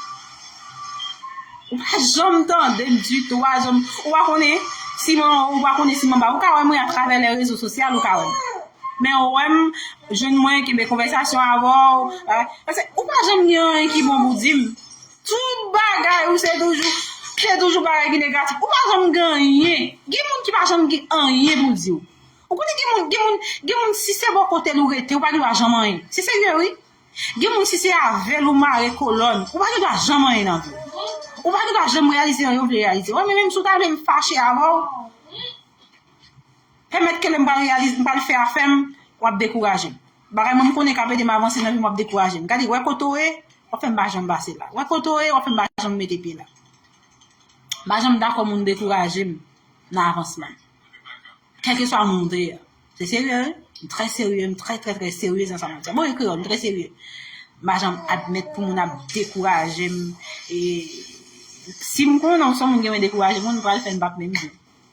Ou pa janm tande m ditou, ou pa janm, ou pa konnen si m anwo, ou pa konnen si m anba. Ou ka wè mwen atravè lè rezo sosyal, ou ka wè m. Men ou wè m, jwenn mwen, kenbe konvèsasyon avè w, eh, paske ou pa janm gen anyen ki bon pou di m. Tout bagay ou se toujou, se toujou bagay ki negatif. Ou pa janm gen anyen. Gen moun ki pa janm gen anyen pou di w. Ou konnen gen moun, gen moun, gen moun, si se bò kote l ou rete, ou pa gen dwa janm anyen. Se serye, wi. Gen moun, si se avè l ou mare kolòn, ou pa gen dwa janm anyen nan vi w. Ou pa gen dwa janm reyalize anyen ou vle reyalize. Wè, men menm si w ta vle m fache avè w, pèmèt ke lè m pral reyalize, m pral fè afè m, w ap dekouraje m. Bagay mwen m konnen k ap ede m avanse nan vi m, w ap dekouraje m. Gade, wè kote w ye, w ap fè m pa janm pase la. Wè kote w ye, w ap fè m pa janm mete pye la. M pa janm dakò moun dekouraje m nan avansman m. Kèlkeswa moun te ye. Se serye, wi. M trè serye, m trè, trè, trè serye nan sa m ap di. Bon, e kreyòl, m trè serye. M pa janm admèt pou moun ap dekouraje m. E si m konnen se yon moun ki renmen dekouraje moun, m pral fè l, m p ap menm di.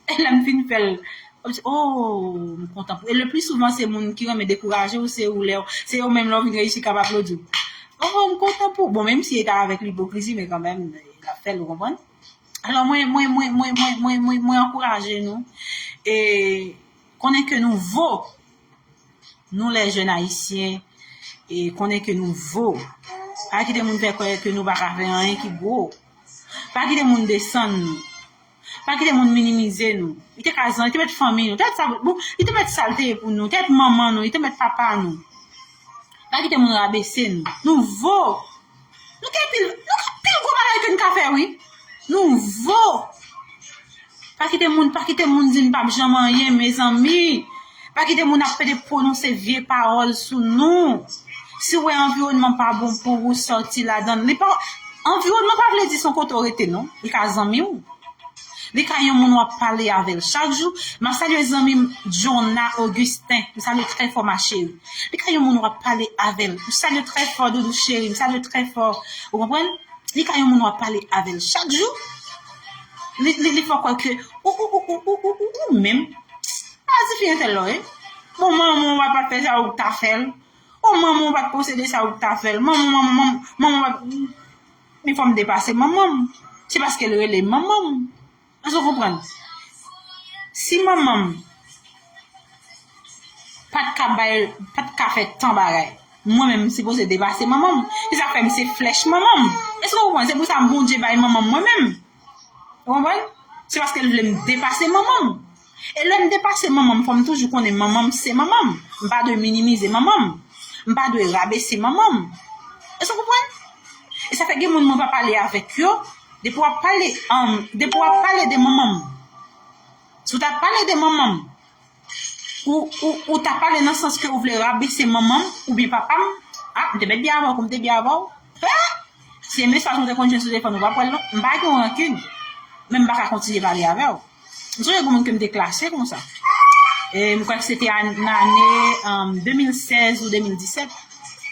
E lè m fin fè l, w ap di, oh, m kontan pou. E le pli souvan, se moun ki renmen dekouraje w, se ou lè, se yo menm lè w vin reyisi k ap aplodi w. Oh, m kontan pou. Bon, menm si e ta avèk lipokrizi, men kanmenm, l ap fè l, ou konprann? Alò, mwen, mwen, mwen ankouraje nou. E konnen ke nou vo. Nou, les jeunes haïtiens, e konnen ke nou vo. Pa kite moun fè kwè ke nou pa ka fè anyen ki gwo. Pa kite moun desann nou. Pa kite moun minimize nou. Li te ka zan, li te mèt fanmi nou. Tèt sa, bon, li te mèt sa l te ye pou nou. Tèt manman nou, li te mèt papa nou. Pa kite moun rabese nou. Nou vo. Nou gen pil, nou gen pil gwo bagay ke n ka fè, wi. Nou vo. Pa kite moun, pa kite moun di n p ap janm anyen, mezanmi. Pa kite moun ap pede pwononse vye pawòl sou nou. Si w wè anviwònman pa bon pou ou, sòti ladan l. Li pa, anviwònman pa vle di se yon kote w rete, non. Li ka zanmi w. Li ka yon moun w ap pale avè l chak jou. M ap salye zanmi m, Jonna Augustin. M salye w trè fò, ma chérie. Li ka yon moun w ap pale avè l. M salye w trè fò, doudou cheri. M salye w trè fò. Ou konprann? Li ka yon moun w ap pale avè l chak jou. Li, li, li fè w kwè ke ou, ou, ou menm. A, tifi entèl la w ye. Bon, manman w pa t fè sa, ou t ap fè l. Bon, manman w pa t posede sa, ou t ap fè l. Manman, manman, manman, manman w pa t. fò m depase manman m. Se paske l rele manman m. Èske w konprann? Si manman m pa t ka bay, pa t ka fè tan bagay, mwen menm m sipoze depase manman m. Se sa k fè m se flèch manman m. Èske w konprann? Se pou sa Bondye bay manman m mwen menm. Ou konprann? Se paske l vle m depase manman m. E lè m depase manman m, fò m toujou konnen manman m se manman m. M pa dwe minimize manman m. M pa dwe rabese manman m. Èske w konprann? E sa fè gen moun mwen pa pale avèk yo. Depi w ap pale, um, depi w ap pale de manman m, si w ta pale de manman m, ou, ou, ou ta pale nan sans ke ou vle rabese manman m oubyen papa m, ah, m te mèt byen avè w, kou m te byen avè w. Ah! Si e mesaj mwen te konn jwenn sou telefòn, ou p ap wè l non. M pa gen yon rankin, men m pa ka kontinye pale avè w. M sonje gen moun ke m te klase konsa. E m kwè ke se te an, nan ane, um, de mil sèz ou de mil disèt.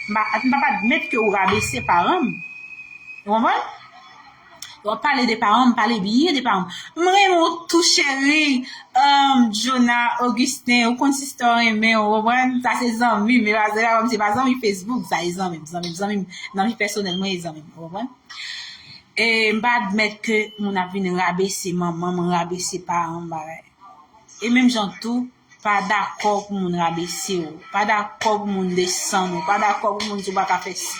M pa, m p ap admèt ke ou rabese paran m. Ou konprann? W ap pale de paran m, pale byen de paran m. M renmen w tou, cheri. Um, Jonah, Augustin, ou konn sistè w renmen w, ou konprann? Sa se zanmi m, e pa, se pa, se pa zanmi Facebook, sa e zanmi m, zanmi m, zanmi m. Nan vi pèsonèl mwen, e zanmi m, ou konprann? E m pa admèt ke moun ap vin rabese manman m, rabese paran m, bagay. E menm jan tou, pa dakò pou moun rabese w, pa dakò pou moun desann ou, pa dakò pou moun di w pa ka fè si,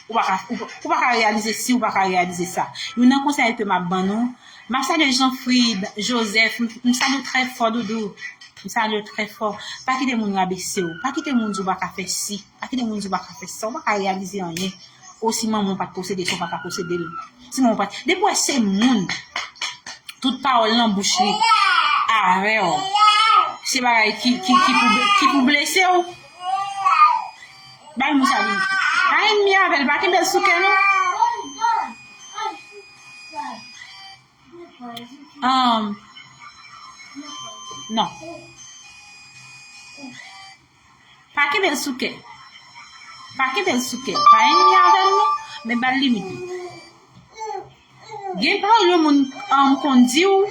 ou pa ka, ou, ou pa ka reyalize si, ou pa ka reyalize sa. Youn nan konsèy ke m ap ban nou, m ap salye Jeanfrid Joseph, m, m salye w trè fò, doudou. M salye w trè fò. Pa kite moun rabese w, pa kite moun di w pa ka fè si, pa kite moun di w pa ka fè sa, ou pa ka reyalize anyen. Ou si manman w pa t posede sa, ou pa ka posede l. Si manman w pa t, depi w wè se moun, tout pawòl nan bouch li avè w, se bagay ki, ki, ki pou, ki pou blese w. Bay moun sa vin. Pa ènmi avè l, pa kenbe l sou kè non. Um, non. Pa kenbe l sou kè. Pa kenbe l sou kè. Pa ènmi avè l non, men ba l limit li. Gen pawòl yon moun, um, konn di w,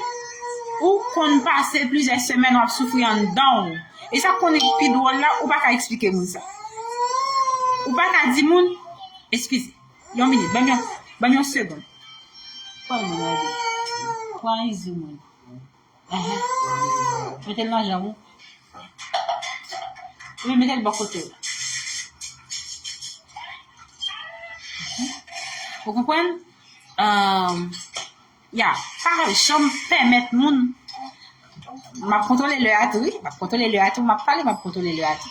ou konn pase plizyè semèn w ap soufri anndan w. E sa k konn pi dwòl la, ou pa ka eksplike moun sa. Ou pa ka di moun, eskize, yon minit, ban m yon, ban m yon segonn. Pran moun, pran izin moun. Ehe. Mete l nan janm ou. Epi mete l bò kote w. Ou konprann? Um, ya, pa janm pèmèt moun. M ap kontwole lè a tou, wi. M ap kontwole lè a tou. M ap pale, m ap kontwole lè a tou.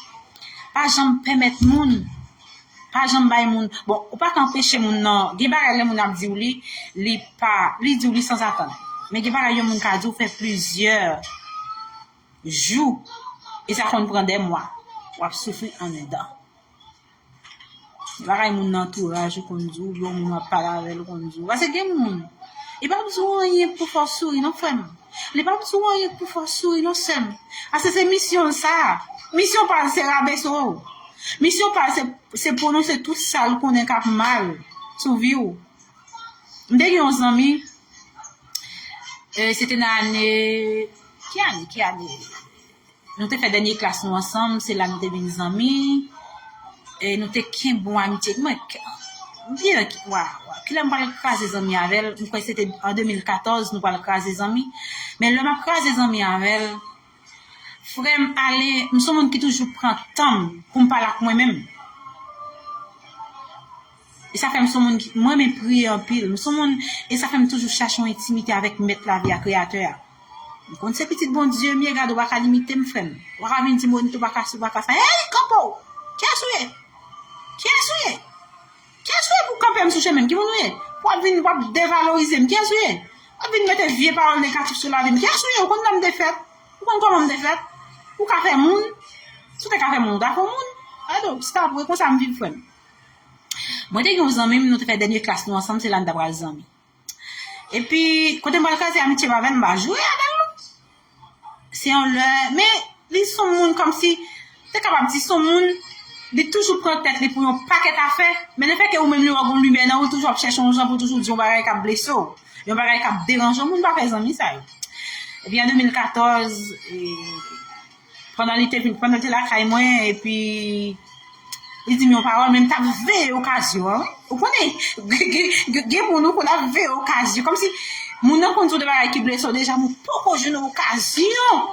Pa janm pèmèt moun. Pa janm bay moun. Bon, ou pa ka anpeche moun nan. Gen bagay lè moun ap di w li, li pa, li di w li sanzatann. Men gen bagay yon moun ka di w fè plizyè jou. E sa konn pran dè mwa. W ap soufri anndan. Bagay moun nan antouraj ou konn di w, yon moun w ap pale avè l ou konn di w. Paske gen moun, li p ap di w anyen pou fè w souri non, frè m. Li p ap di w anyen pou fè w souri non, sè m. Paske se misyon l sa. Misyon pa l se rabese w. Misyon pa l se, se pwononse tout sa l konnen k ap mal sou vi w. M te gen yon zanmi, e, se te nan ane, ki ane, ki ane? Nou te fè dènye klas nou ansanm, se la nou te vin zanmi. E nou te kenbe yon amitye. Mwen, k-, m byen, wa, wa. Kilè m pral kraze zanmi avè l? M kwè se te an de mil katòz nou pral kraze zanmi. Men lè m ap kraze zanmi avè l, frè m ale, m se yon moun ki toujou pran tan m pou m pale ak mwen menm. E sa fè m se yon moun ki, mwen renmen priye anpil. M se yon moun, e sa fè m toujou chache yon entimite avèk Mèt lavi a, Kreyatè a. M konn se pitit Bondye m ye, gade, ou pa ka limite m, frè m. Ou pa ka vin di m, Monit, ou pa ka si, ou pa ka sa. Hey, kanpe w! Kiyès ou ye? Kiyès ou ye? Kiyès ou ye pou w kanpe m sou chemen m? Ki moun ou ye? W ap vin, w ap devalorize m. Kiyès ou ye? W ap vin mete vye pawòl negatif sou lavi m. Kiyès ou ye? Ou konn lè m te fèt? Ou konn kòman m te fèt? Ou ka fè moun? Si w te ka fè moun, ou ta fè moun. Ado, se ta vre, konsa m viv, frè m. Mwen te gen yon zanmi m, nou te fè dènye klas nou ansanm, se la n ta pral zanmi. Epi, kote m pral kraze amitye m avè l, m pa jwe avè l non. Se yon lè, men li se yon moun kòmsi, te kapab di se yon moun, li toujou pran tèt li pou yon pakèt afè, men lefètke ou menm li wè w gen yon limyè nan ou, toujou ap chèche yon jan pou toujou di yon bagay k ap blese w, yon bagay k ap deranje w, moun pa fè zanmi sa yo. Epi an de mil katòz, e, pandan li te vin, pandan li te lakay mwen, epi Li di m yon pawòl, men m t ap veye okazyon an, wi. Ou konnen, gen, gen, gen, gen moun ou konn ap veye okazyon. Kòmsi moun nan konn di w de bagay ki blese w deja, men w poko jwenn okazyon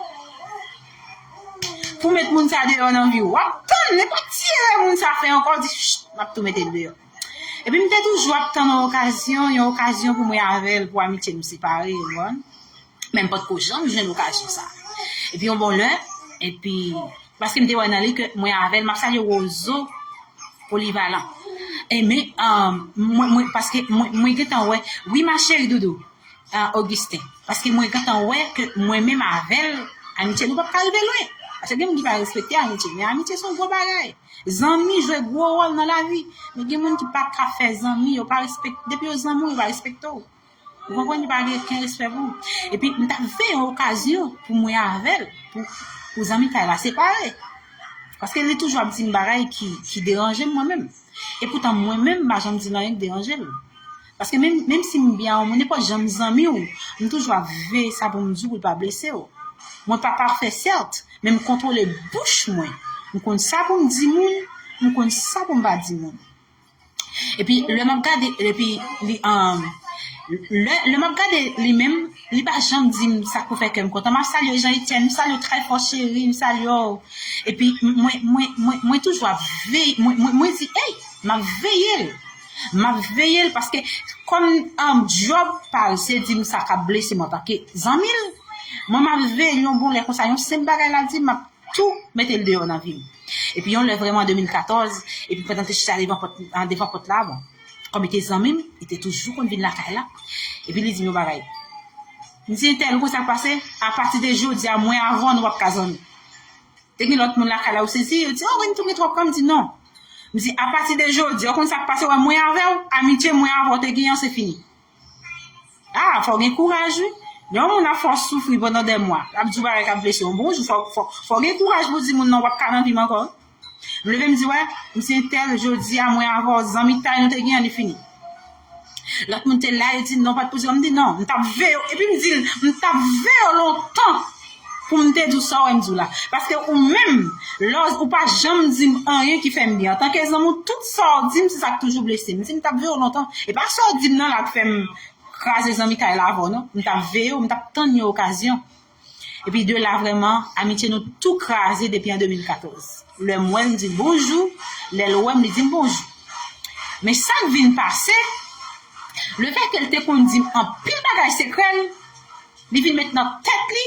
pou met moun sa deyò nan vi w. W ap tann nenpòt ti erè moun sa fè ankò, w di, "Ch, m ap tou mete l deyò." Epi m te toujou ap tann yon okazyon, yon okazyon pou mwen avè l, pou amitye nou separe, ou konprann? Men m potko janm jwenn okazyon sa. Epi yon bon lè, epi, paske m te wè nan li ke mwen avè l, m ap salye Wozo Polivalan. E men, um, mwen, mwen, paske mwen, mwen gentan wè, wi, ma chérie doudou, uh, Augustin. Paske mwen gentan wè ke mwen menm avè l, amitye nou p ap ka rive lwen. Paske gen moun ki pa respekte amitye, men amitye se yon gwo bagay. Zanmi jwe gwo wòl nan lavi. Men gen moun ki pa ka fè zanmi, yo pa respekte, depi yo zanmi w, yo pa respekte w. Ou konprann, li pa gen okenn respè pou ou. Epi, m t ap veye yon okazyon pou mwen avè l, pou, pou zanmitay la separe. Paske li toujou ap di m bagay ki, ki deranje m mwen menm. E poutan, mwen menm, m pa janm di l anyen ki deranje l. Paske menm, menm si m byen a yon moun, nenpòt jan m zanmi w, m toujou ap veye sa pou m di w pou l pa blese w. Mwen pa pafè, sèt, men m kontwole bouch mwen. M konn sa pou m di moun, m konn sa pou m pa di moun. Epi, lè m ap gade, epi, li, um, lè, lè m ap gade li menm, li pa janm di m sa k pou fè kè m kontan. M ap salye Jean Etienne, m salye w trè fò, cheri, m salye w. Epi, mwen, mwen, mwen, mwen toujou ap veye, mwen, mwen, mwen di, "Ey, m ap veye l." M ap veye l paske, kòm, um, djòb pa l, se di m sa k ap blese m antanke zanmi l. Mwen, m ap veye l yon bon lè konsa, yon senp bagay l ap di m, m ap tou mete l deyò nan vi m. Epi yon lè vrèman an de mil katòz, epi pandan m te chita devan pòt, an, devan pòt la, bon, kòm li te zanmi m, li te toujou konn vin lakay la. Epi li di m yon bagay. M di, "Entèl, ou konn sa k pase? Apati de jodi a, mwen avè w, nou p ap ka zanmi." Te gen lòt moun lakay la, ou sezi, yo di, "Oh, Renny tou gen twòp kò." M di, "Non." M di, "Apati de jodi a, ou konn sa k pase, wè, mwen avè w, amitye mwen avè w te genyen an, se fini." Ah, fò w gen kouraj, wi. Lè yon moun ap fè w soufri pandan dè mwa, l ap di w bagay k ap blese w, bon jou, fò, fò, fò w gen kouraj pou w di moun nan, "W ap ka nan vi m ankò." M leve, m di, "Wè, m se entèl, jodi a, mwen avè w, zanmitay nou te gen an, li fini." Lòt moun te la, yo di, "Non, pa t pou di w." M di, "Non, m t ap veye w." Epi m di l, "M t ap veye w lontan pou m te di w sa w wè m di w la." Paske ou menm, lè w, ou pa janm di m anyen ki fè m byen. Antanke zanmi w, tout sa w di m, se sa k toujou blese m. M di, "M t ap veye w lontan." E pa sa w di m nan la k fè m kraze zanmitay la avè w, non. M t ap veye w, m t ap tann yon okazyon. Epi de la, vrèman, amitye nou tou kraze depi an de mil katòz. Lè m wè l, m di l bonjou. Lè l wè m, li di m bonjou. Men sa k vin pase, lefètke l te konn di m anpil bagay sekrè l, li vin met nan tèt li,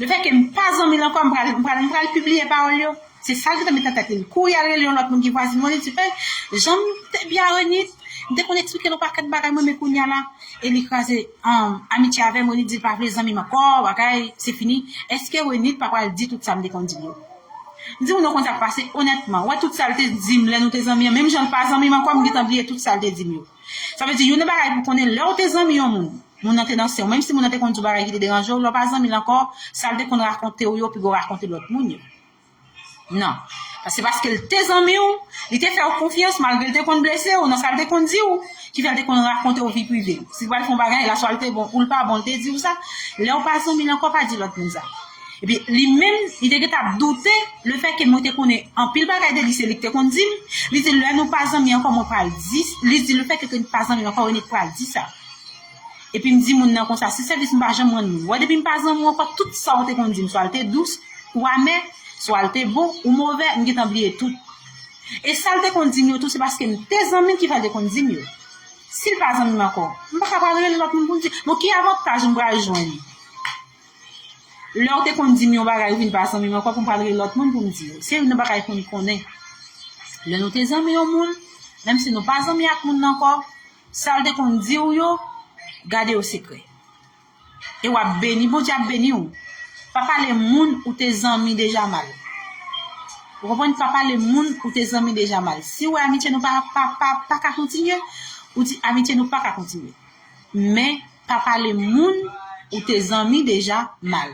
lefètke m pa zanmi l ankò, m pral, m pral, m pral pibliye pawòl yo. Se sa l gentan met nan tèt li. L kouri al rele yon lòt moun ki vwazin mwen, li di, "Ey, jan m te byen a Renit, m te konn eksplike l yon pakèt bagay mwen, men kounye a la, e li kraze, um, amitye avè m, Renit di l pa vle zanmi m ankò, bagay, se fini." Èske Renit pa pral di tout sa m te konn di l yo? M di, "Moun yo konn sa k pase, onètman, wè tout sa l te di m lè nou te zanmi an, menm jan l pa zanmi m ankò, m gentan bliye tout sa l te di m yo." Sa vle di, youn nan bagay pou konnen, lè w te zanmi yon moun, moun nan te nan sen w, menm si moun nan te konn di w bagay ki te deranje w, lè w pa zanmi l ankò, sa l te konn rakonte w yo, piga w rakonte lòt moun yo. Non. Se paske l te zanmi w, li te fè w konfyans, malgre l te konn blese w, nan sa l te konn di w, ki fè l te konn rakonte w vi prive l. Si l pral fè yon bagay la, swa l te bon ou l pa bon, l te di w sa. Lè w pa zanmi l ankò, pa di lòt moun sa. Epi, li menm, li te gentan ap doute, lefètke mwen te konnen anpil bagay de li, se li ki te konn di m. Li di, "Lè nou pa zanmi ankò, mwen pral di," li di, "Lefètke nou pa zanmi ankò, Renit pral di sa." Epi m di moun nan konsa, "Se sèvis m pa janm rann moun. Wè, depi m pa zanmi w ankò, tout sa w te konn di m, swa l te dous ou amè, swa l te bon ou move, m gentan bliye tout." E sa l te konn di m yo tou, se paske m te zanmi l ki fè l te konn di m yo. Si l pa zanmi m ankò, m pa ka pral rele lòt moun pou m di, "Bon, ki avantaj m pral jwenn?" Lè w te konn di m yon bagay, ou vin pa zanmi m ankò pou m pral rele lòt moun pou m di yo. Se youn nan bagay pou n konnen. Lè nou te zanmi yon moun, menm si nou pa zanmi ak moun nan ankò, sa l te konn di w yo, gade yo sekrè. E w ap beni, Bondye ap beni w. Pa pale moun ou te zanmi deja mal. Ou konprann? Pa pale moun ou te zanmi deja mal. Si w wè amitye nou pa, pa, pa, pa ka kontinye, ou di amitye nou pa ka kontinye. Men, pa pale moun ou te zanmi deja mal.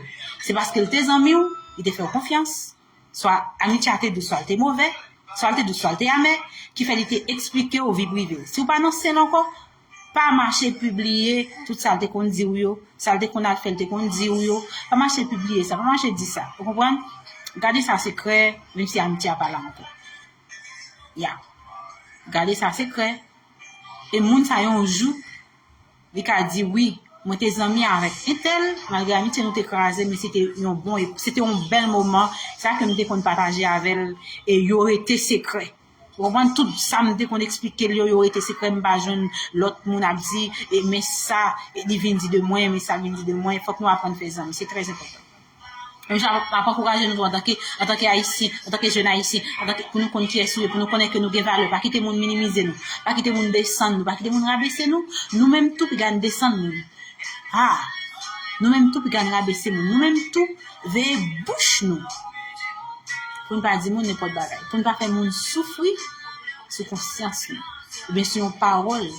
Se paske l te zanmi w, li te fè w konfyans. Swa amitye a te dous, swa l te move, swa l te dous, swa l te amè, ki fè li te eksplike w vi prive l. Si w pa nan sen l ankò, pa mache pibliye tout sa l te konn di w yo, sa l te konn al fè, l te konn di w yo. Pa mache pibliye sa, pa mache di sa. Ou konprann? Gade sa sekrè, menm si amitye a pa la ankò. Ya. Gade sa sekrè. E moun sa yon jou, li ka di, wi, mwen te zanmi avèk entèl, malgre amitye nou te kraze, men se te yon bon, se te yon bèl moman, sa ke m te konn pataje avè l, e yo rete sekrè. Ou konprann? Tout sa m te konn eksplike l yo, yo rete sekrè, m pa jwenn lòt moun ap di, e men sa, e li vin di de mwen, men sa l vin di de mwen, fòk nou aprann fè zanmi, se trè enpòtan. Menm jan m ap ankouraje nou tou antanke, antanke Ayisyen, antanke jèn Ayisyen, antanke, pou nou konn kiyès nou ye, pou nou konnen ke nou gen valè. Pa kite moun minimize nou, pa kite moun desann nou, pa kite moun rabese nou. Nou menm tou piga n desann moun. Ah, nou menm tou piga n rabese moun. Nou menm tou veye bouch nou. Pou n pa di moun nenpòt bagay. Pou n pa fè moun soufri sou konsyans nou. Oubyen sou yon pawòl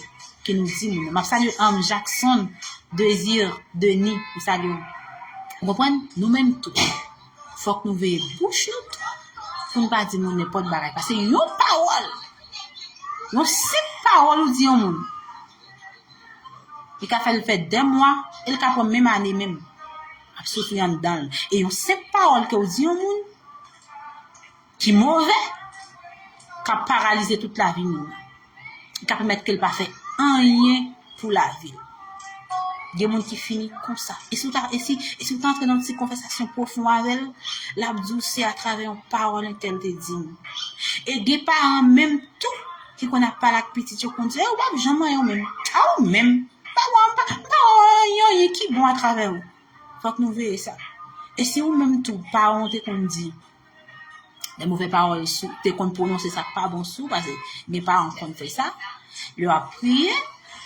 ke nou di moun nan. M ap salye Anm Jackson, Désir, Denis, m salye w. Ou konprann? Nou menm tou. Fòk nou veye bouch nou tou pou n pa di moun nenpòt bagay. Paske yon pawòl, yon senp pawòl ou di yon moun, li ka fè l fè dè mwa, e l ka pran menm ane menm ap soufri anndan l. E yon senp pawòl ke w di yon moun, ki move, k ap paralize tout lavi moun nan. Ki ka pèmèt ke l pa fè anyen pou lavi l. Gen moun ki fini konsa. E si w ta, e si, e si w ta antre nan yon ti konvèsasyon pwofon avè l, l ap di w se atravè yon pawòl entèl te di m. E gen paran menm tou ki konn ap pale ak pitit yo konn di, e w p ap janm anyen w menm. A ou menm. Pa wè, pa, pa wè anyen, anyen ki bon atravè w. Fòk nou veye sa. E si ou menm tou, paran w te konn di, de movè pawòl sou, te konn pwononse sa k pa bon sou, paske gen paran k konn fè sa. Lè w ap priye,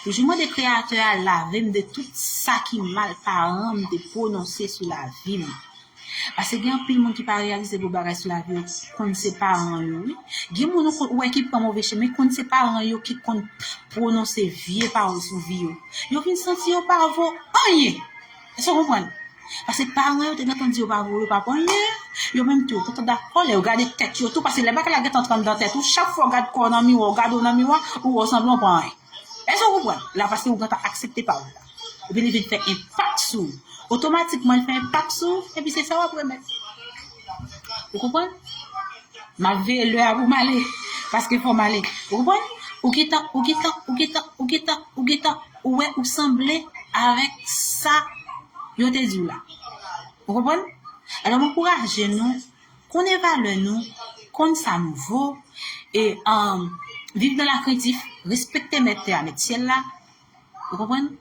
toujou mande Kreyatè a lave m de tout sa ki mal paran m te pwononse sou lavi m. Paske gen anpil moun ki pa reyalize bon bagay sou lavi yo, konn se paran yo, wi. Gen moun ou konn, ou wè ki pran move chemen, konn se paran yo ki konn pwononse vye pawòl sou vi yo. Yo vin santi yo pa vo anyen. Èske w konprann? Paske paran yo te gentan di yo pa vo, yo pa pran anyen. Yo menm tou, yo gentan dakò lè yo gade tèt yo tou, paske lè bagay la gentan antre anndan tèt ou, chak fwa w gad kò w nan miwa, w gade w nan miwa, ou wè w sanble w pa anyen. Èske w konprann? La, paske ou gentan aksepte pawòl la. Epi li vin fè enpak sou ou. Otomatikman, li fè enpak sou ou, epi se sa w ap remèt. Ou konprann? M ap veye lè a pou m ale, paske fò m ale. Ou konprann? Ou gentan, ou gentan, ou gentan, ou gentan, ou gentan, ou wè ou sanble avèk sa yo te di w la. Ou konprann? Alò, m ankouraje nou, konnen valè nou, konn sa nou vo, e um, viv nan lakrentif, respekte mèt tè a, mèt syèl la. Ou konprann?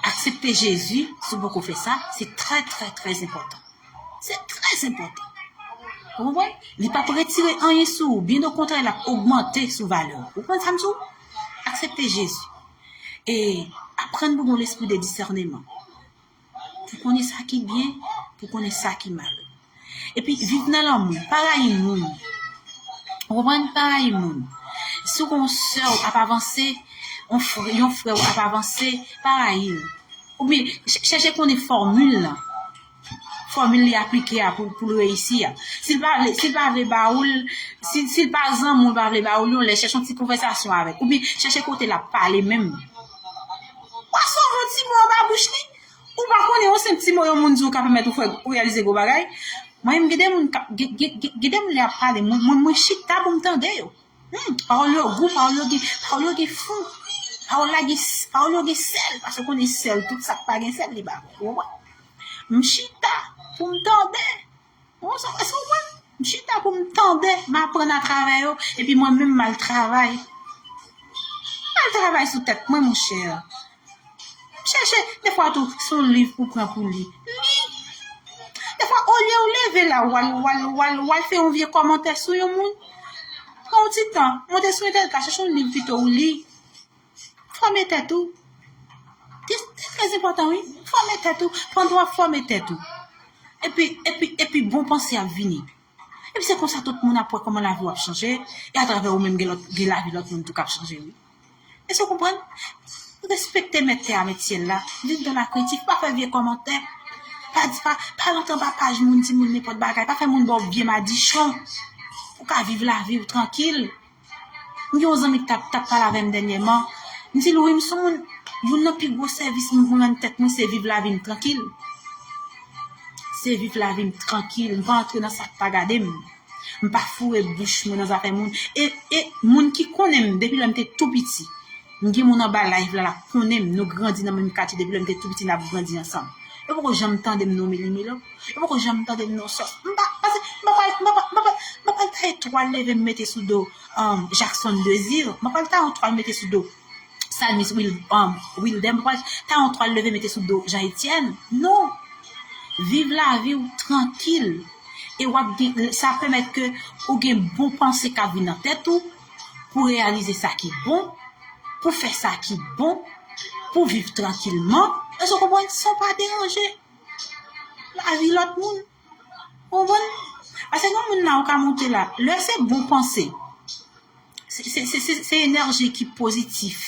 Aksepte Jezi, si w poko fè sa, se trè, trè, trè enpòtan. Se trè enpòtan. Ou konprann? Li p ap retire anyen sou ou, byen okontrè, l ap ogmante sou valè w. Ou konprann sa m di w? Aksepte Jezi. E aprann pou gen yon lespri de disèneman. Pou konnen sa ki byen, pou konnen sa ki mal. Epi viv nan lanmou, pa rayi moun. Ou konprann? Pa rayi moun. Si w gen yon sè w ap avanse, yon frè, yon frè w ap avanse, pa rayi l. Oubyen ch- chèche konnen fòmil lan. Fòmil li aplike a pou, pou l reyisi a. Si l pa vle, si l pa vle ba ou l, si, si l pa zanmi w, l pa vle ba ou l, yon lè chèche yon ti konvèsasyon avè l. Oubyen chèche kote l ap pale menm. W a sove yon ti mo anba bouch li. Ou pa konnen yon senp ti mo yon moun di w ka pèmèt ou fè ou reyalize gwo bagay. Mwen menm, gen de moun k ap, gen, gen, gen, gen de moun lè y ap pale, mwen, mwen, mwen chita pou m tande yo. Hmm, pawòl yo gou, pawòl yo gen, pawòl yo gen fon. Pawòl la gen, pawòl yo gen sèl, paske w konnen sèl, tout sa k pa gen sèl, li pa bon. Ou konprann? M chita pou m tande. Ou sa, èske w konprann? M chita pou m tande, m aprann atravè yo, epi mwen menm m al travay. M al travay sou tèt mwen, monchè. Chèche, defwa tou, se yon liv pou pran pou li. Li. Defwa, olye w leve la, w al, w al, w al, w al fè yon vye kòmantè sou yon moun, pran yon ti tan, monte sou entènèt la, chèche yon liv pito ou li. Fòme tèt ou. Se, se trè enpòtan, wi. Fòme tèt ou. Pandan w ap fòme tèt ou. Epi, epi, epi bon panse ap vini. Epi se konsa tout moun ap wè kòman lavi w ap chanje, e atravè ou menm gen lòt, gen lavi lòt moun tou k ap chanje, wi. Èske w konprann? Respekte mèt tè a, mèt syèl la. Viv nan lakrentif, pa fè vye kòmantè. Pa di, pa, pa rantre anba paj moun, di moun nenpòt bagay. Pa fè moun ba w vye madichon. Ou ka viv lavi w trankil. M gen yon zanmi ki t ap, t ap pale avè m dènyèman. M di l, wi, m se yon moun, youn nan pi gwo sèvis mwen rann tèt mwen, se viv lavi m trankil. Se viv lavi m trankil, m pa antre nan sa k pa gade m. M pa foure bouch mwen nan zafè moun. E, e moun ki konnen m depi lè m te tou piti. M gen moun anba live la, l ap konnen m. Nou grandi nan menm katye depi lè m te tou piti, n ap grandi ansanm. Yo poko janm tande m non Mili Milo. Yo poko janm tande m non Sòs. M pa, pase, m pa pral, m pa, m pa, m pa pral taye twal leve m mete sou do, um, Jackson Désir. M pa pral taye yon twal mete sou do Salmis Wil-, um, Wilder, m pa pral taye yon twal leve mete sou do Jean Etienne. Non. Viv lavi w trankil. E w ap gen, sa pèmèt ke ou gen bon panse k ap vin nan tèt ou pou reyalize sa ki bon, pou fè sa ki bon, pou viv trankilman. Èske w konprann? San w pa deranje lavi lòt moun. Ou konprann? Paske gen moun la ou ka monte la. Lè se bon panse. Se, se, se, se, se enèji ki pozitif.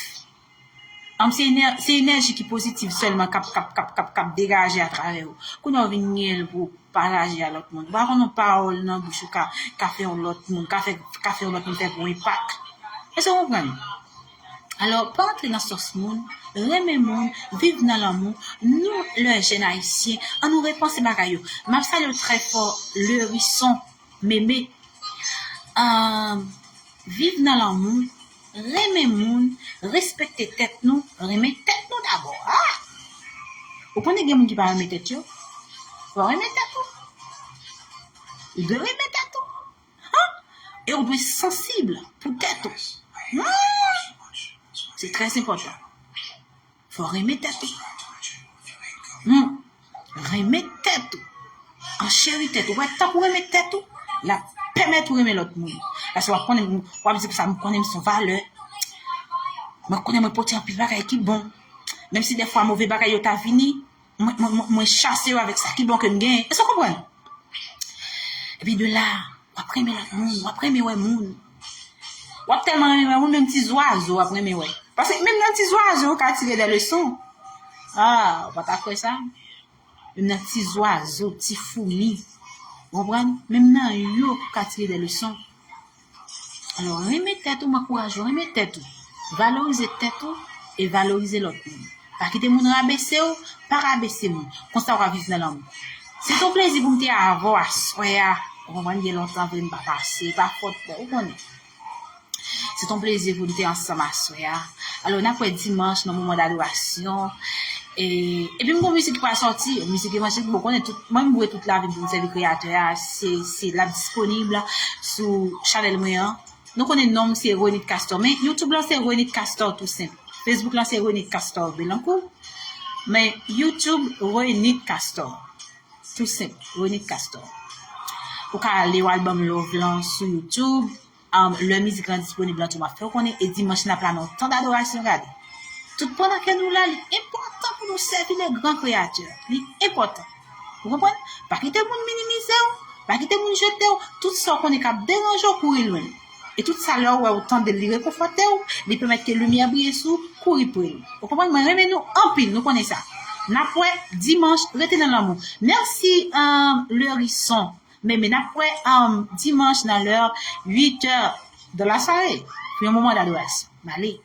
Ann, se enè-, se enèji ki pozitif sèlman k ap, k ap, k ap, k ap, k ap degaje atravè ou. Kounye a ou vin gen l pou pataje a lòt moun. Ou pa konn yon pawòl nan bouch ou ka, ka fè yon lòt moun, ka fè, ka fè yon lòt moun fè gwo enpak. Èske w konprann? Alò, pa antre nan sòs moun, renmen moun, viv nan lanmou. Nou, lè jèn ayisyen, ann nou repanse bagay yo. M ap salye w trè fò, Lerison Meme. Ahn, viv nan lanmou, renmen moun, respekte tèt nou, renmen tèt nou dabò. Ah! Ou konnen gen moun ki pa renmen tèt yo? Fò w renmen tèt ou. Ou dwe renmen tèt ou. Hein? E ou dwe sansib pou tèt ou. Hmm! Se trè enpòtan. Fò w renmen tèt ou. Hmm. Renmen tèt ou. Ancheri tèt ou. Wè, tank ou renmen tèt ou, l ap pèmèt ou renmen lòt moun. Paske w ap konnen, w ap di konsa, m konnen m se yon valè. Mwen konnen mwen pote anpil bagay ki bon. Menm si dèfwa move bagay yo ta vini, mwen, mwen, mwen, mwen chase yo avèk sa ki bon ke m genyen. Èske w konprann? Epi de la, w ap renmen lòt moun, w ap renmen wè moun. W ap tèlman renmen wè moun, menm ti zwazo w ap renmen wè. Paske menm nan ti zwazo, ou ka tire de leson. Ah, ou pa ta kwè sa? Menm nan ti zwazo, ti foumi. Ou konprann? Menm nan yo, ou ka tire de leson. Alò, renmen tèt ou, m ankouraje w, renmen tèt ou. Valorize tèt ou e valorize lòt moun. Pa kite moun rabese w, pa rabese moun. Konsa w ka viv nan lanmou. Se t on plezi pou m te avè w aswè a. Ou konprann, gen lontan vre m pa pase, pa fòt mwen, ou konnen. Se t on plezi pou n te ansanm aswè a. Alò, n ap wè dimanch nan moman dadorasyon. E, epi m gon mizik ki pral sòti, mizik evanjelik, bon, konnen tout, mwen m vwe tout lavi m pou m sèvi Kreyatè a, se, se l ap disponib sou chanèl mwen an. Nou konnen non m se Renit Castor, men YouTube lan se Renit Castor tou senp. Facebook lan se Renit Castor Belancourt, men YouTube Renit Castor. Tou senp, Renit Castor. Ou ka ale w al ban m love lan sou YouTube. Um, lè mizik lan disponib lan tou, m ap fè w konnen. E dimanch n ap la nan yon tan dadorasyon, gade. Tout pandan ke nou la, li enpòtan pou nou sèvi le gran Kreyatè. Li enpòtan. Ou konprann? Pa kite moun minimize w, pa kite moun jete w. Tout sa w konnen k ap deranje w, kouri lwen l. E tout sa lè w wè w tande l, li rekonfòte w, li pèmèt ke limyè briye sou w, kouri pre l. Ou konprann? Mwen renmen nou anpil, nou konnen sa. N ap wè dimanch, rete nan lanmou. Mèsi, um, Lerison. Men, men n ap wè, um, dimanch nan lè uit è de la soirée pou yon moman dadorasyon. M ale.